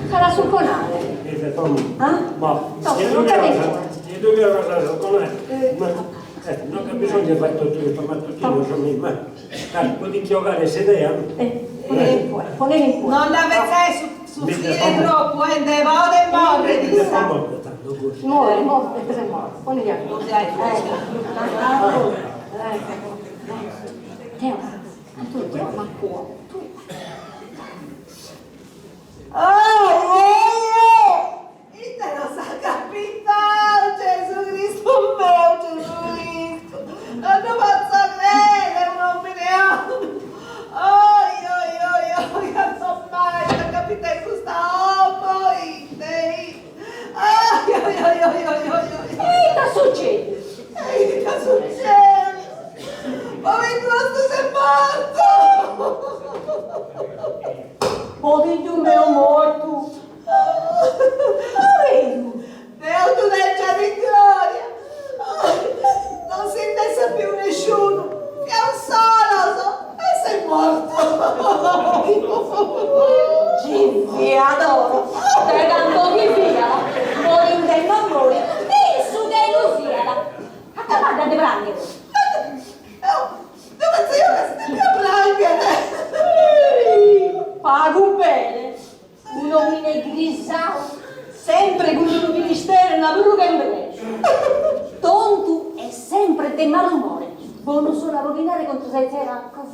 S'at a assuconare. Ite tomu? Ah? Boh. Totu, crocadi innoe. E ddu cheret assuconare? Ma. No c'at bisognu de fai totu custu matutinu, su miu, ma ca podit giogare s'idea. Non la fetzais sufrire tropu, eh, nde podet morrer issa. More, more, more, poneli a Teo, Antonio, deo m'acuo, tue. Ite nos at capitau, Gesu Cristu meu, Gesu Cristu! Non ddu potzo crere, un'omine 'onu! Oi, oi, oi, oi, cando mai at capitai custa 'omo, ite, ite, oi, oi, oi, oi, oi, oi, oi. Ita sucedit? Ita sucedit? Pobiddu 'ostu s'est mortu! Pobiddu meu mortu! Poveru! Deus ddu tengiat in gloria! Non si nd'est sapiu nisciunu, fiaus solos e s'est mortu! Gi fiat ora, de cantu chi fiat morinde no morit, in su chelu siat! Acabadda de pranghere! Deu pentzaia ca si depiat pranghere! Pagu bene! Un'omine grisau, sempre cun unu chilisteru e una pruga in brexu. Tontu e sempre de malumore, bonu solu a aboghinare contra sa tzeracos.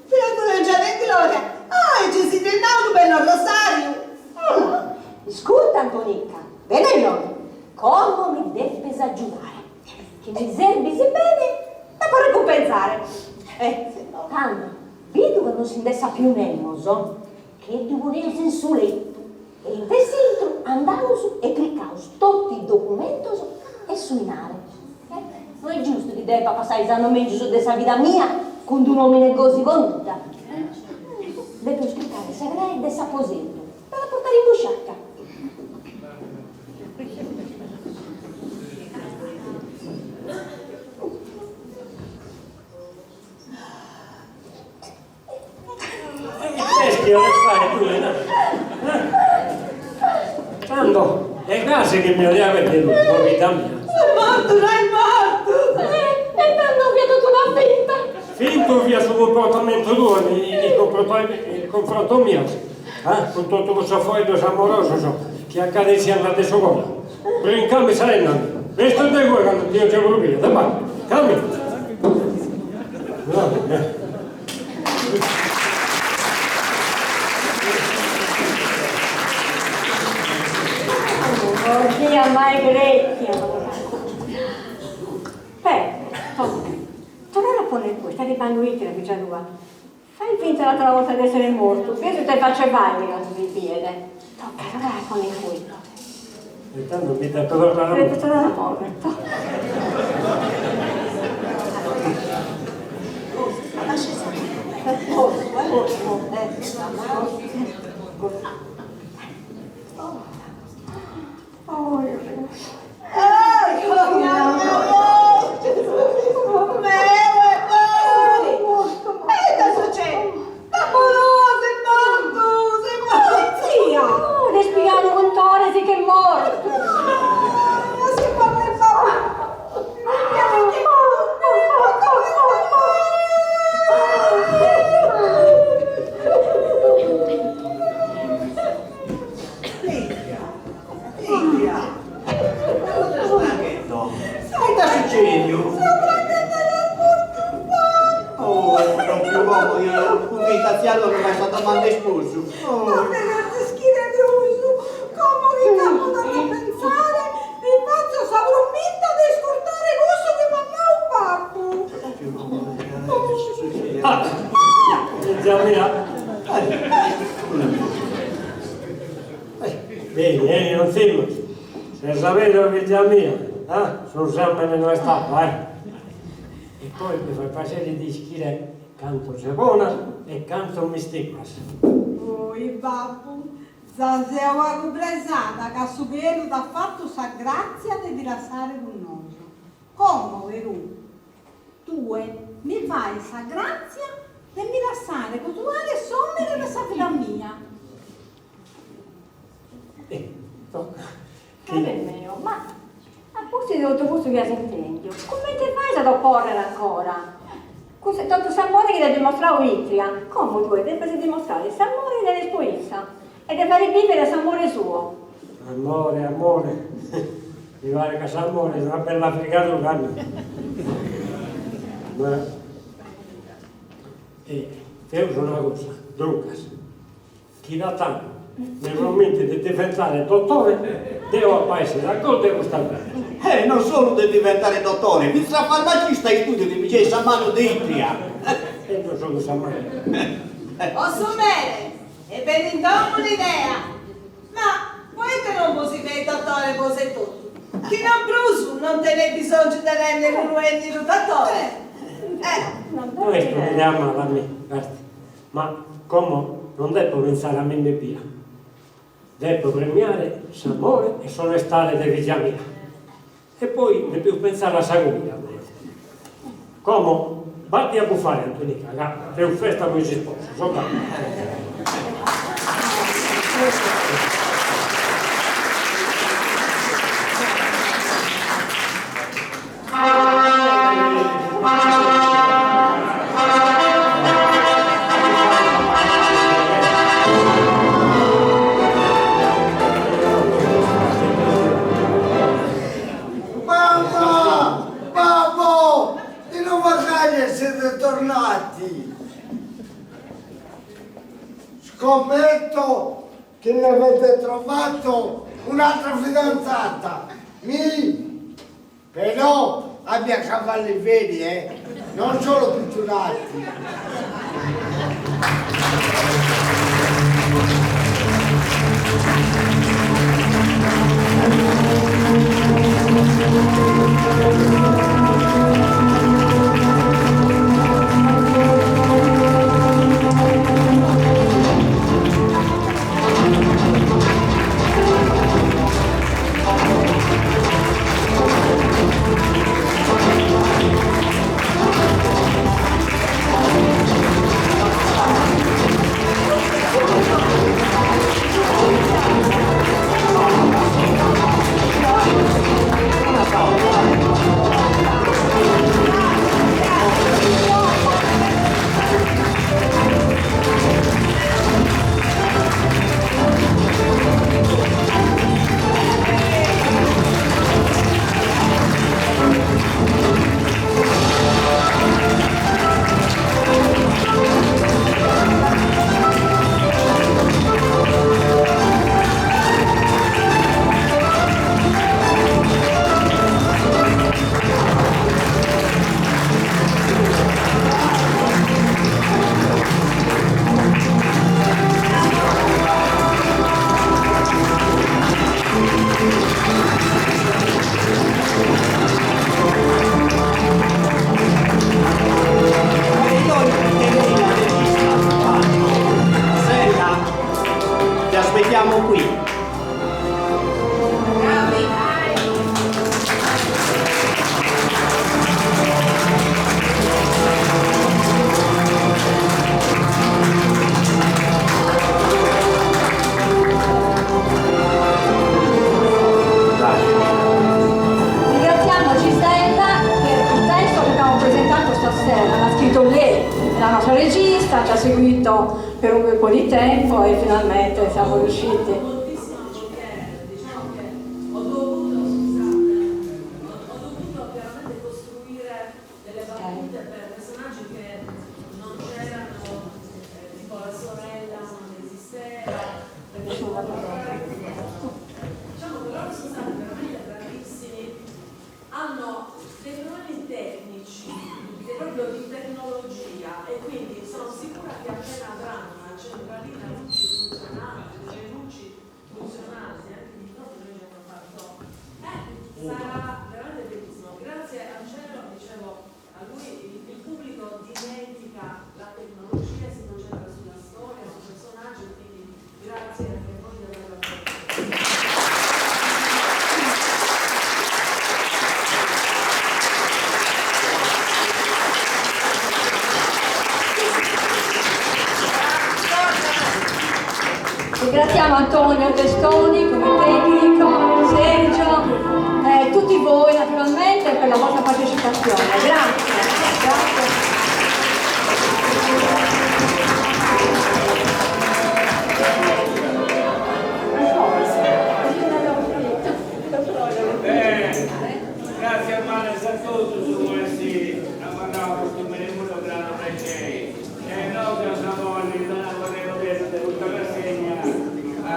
Deus ddu tengiat in gloria! Ai, gei si dd'eus nau unu bellu arrosariu! Iscurta Antonica, bene inoghe, como mi depes agiudare, chi mi serbis bene, t'apo a recumpensare. Tando, bidu ca non si nd'est sapiu nemos, Che ddu poneus in su letu e in intru andaus e cricaus totu is documentos e su 'inare. No est giustu chi depa passai is annos mègius de sa vida mia cun d'un'òmine gosi po nudda. Depeus cricare sa crae de s'aposentu po dda portare in busciaca. It'est chi 'oles fare tue, no? Tando, est gasi chi mi 'oliat perdidu, pobidda mia. Est mortu, no est mortu! E tando fiat totu una finta. Fintu fiat su cumportamentu tuo in confrontu mios, cun totu cussos foeddos amorosos chi acaritziant de su coro. Brincami sa 'enna, ista de cue cando ti 'ogio prus bia, va, cami. No dd'ia mai crètia. Beh, torrare a ponnere custa, arribando ite, fìgia tua. Fai finta un'atra 'orta de essere mortu, bies ite face faghet cando ti biet. Tocca, torra a ponni in cui. E tando mi depo torrare a morrer. Depo torrare a morrer, tocca. Ita sucediu? Oh, propriu como cunvinta tzia Lola m'est sa domanda 'e isposu. Non nde cherzo ischire prus, como chi ch'apo torradu a pentzare, mi fatzo sa prommita de iscurtare cussu chi m'at nau babbu. Ah, fizza mia. Beni, 'eni, non timas. Ses aberu fìgia mia, ah? Su sàmbene no est abba, eh? E poi mi fait prageri de ischire cantu ses bona e cantu m'istimas. Oi babbu, za seo pagu presada ca su chelu t'at fatu sa gràtzia de ti lassare cun nosu. Como, perou, tue mi fais sa gràtzia de mi lassare cojuare s'òmine de sa vida mia. Frade meu, ma a pustis de totu custu chi as intèndiu. Comente fais a t'oporrere ancora? Cun totu s'amore chi t'at dimostradu Itria, como tue depes dimostrare s'amore chi tenes po issa e de fàere bìvere s'amore suo. Amore, amore, mi paret ca s'amore est una bella frigadura, no? Ma faeus una cosa, duncas, Chi Tatanu mi promintit de diventare dotore, deo apo a essere d'accordo e custa bene. E non solu de diventare dotore, fintzas farmacista istudio chi mi gieit sa manu de Itria. E non solu sa manu. O su mere, est bennida in domo un'idea. Ma poite non bos fait dotore bos etotu? Chi non prus non tenet bisongiu de tennere unu ennidu dotore. Eh. No est un'idea mala, mi, Gasti. Ma como non depo pensare a mimmi ebbia. Depo premiare s'amore e s'onestade de fìgia mia. E poi depius pensare a sa cuja puru. Como batti a bufare Antonica ca feus festa po is isposos, va. Mamma! Babbo! Di Nuova Cagliari siete tornati! Scommetto che mi avete trovato un'altra fidanzata! Mi? Però abbia cavalli veri, eh? Non solo pitturati! Ti aspettiamo qui. Ringraziamo Gisella per il testo che abbiamo presentato stasera, l'ha scritto lei, è la nostra regista, ci ha seguito per un bel po' di tempo e finalmente siamo riusciti. Diciamo che ho dovuto, scusate, ho dovuto veramente costruire delle battute per personaggi che non c'erano, tipo la sorella non esisteva, diciamo che loro sono stati veramente bravissimi, hanno dei problemi tecnici, proprio di tecnologia e quindi sono sicura che appena avranno una centralina luci funzionante, delle luci funzionanti, anche di notte noi ci abbiamo fatto, sarà veramente bellissimo. Grazie al cielo, dicevo, a lui il pubblico dimentica la tecnologia e si concentra sulla storia, sui personaggi, quindi grazie anche a voi di averlo fatto. Ringraziamo Antonio Testoni come tecnico, Sergio. eh, tutti voi naturalmente per la vostra partecipazione. Grazie. Grazie. Bene, grazie a Manes a totus po essi abarrau custu menemunu grandu prexeri. E nosu eus a bolli donai unu arregodeddu de custa rassegna a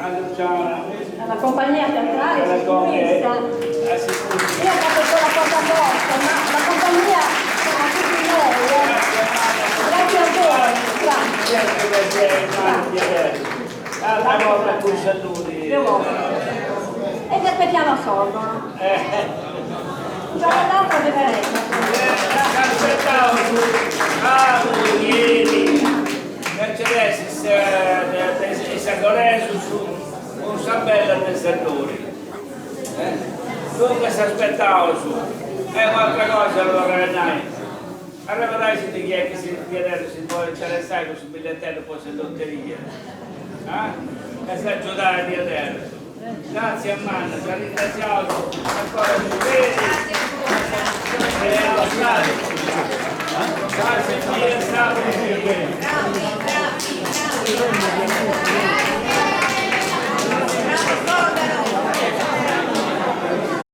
a Luciana. Alla compagnia teatrale Alla Sicurista. A Io ho fatto solo porta a porta, ma la compagnia siamo tutti noi. Eh. Grazie a voi, grazie. Altra volta cun saludi. E vi aspettiamo a Sorgono. Un giorno o l'altro arriveremo. Aspettavo su ieri ca nci at essi is saddoresus cun sa bella de Seddori. Duncas aspettaus. E un'altra cosa torru a nai, arregodai-si-ndi chi est chi si diaderus si podit interessai cussu biglieteddu po sa lotteria, ah? Ca s'agiudat diaderus. Gratzias mannas, arringratziaus ancora su beni e a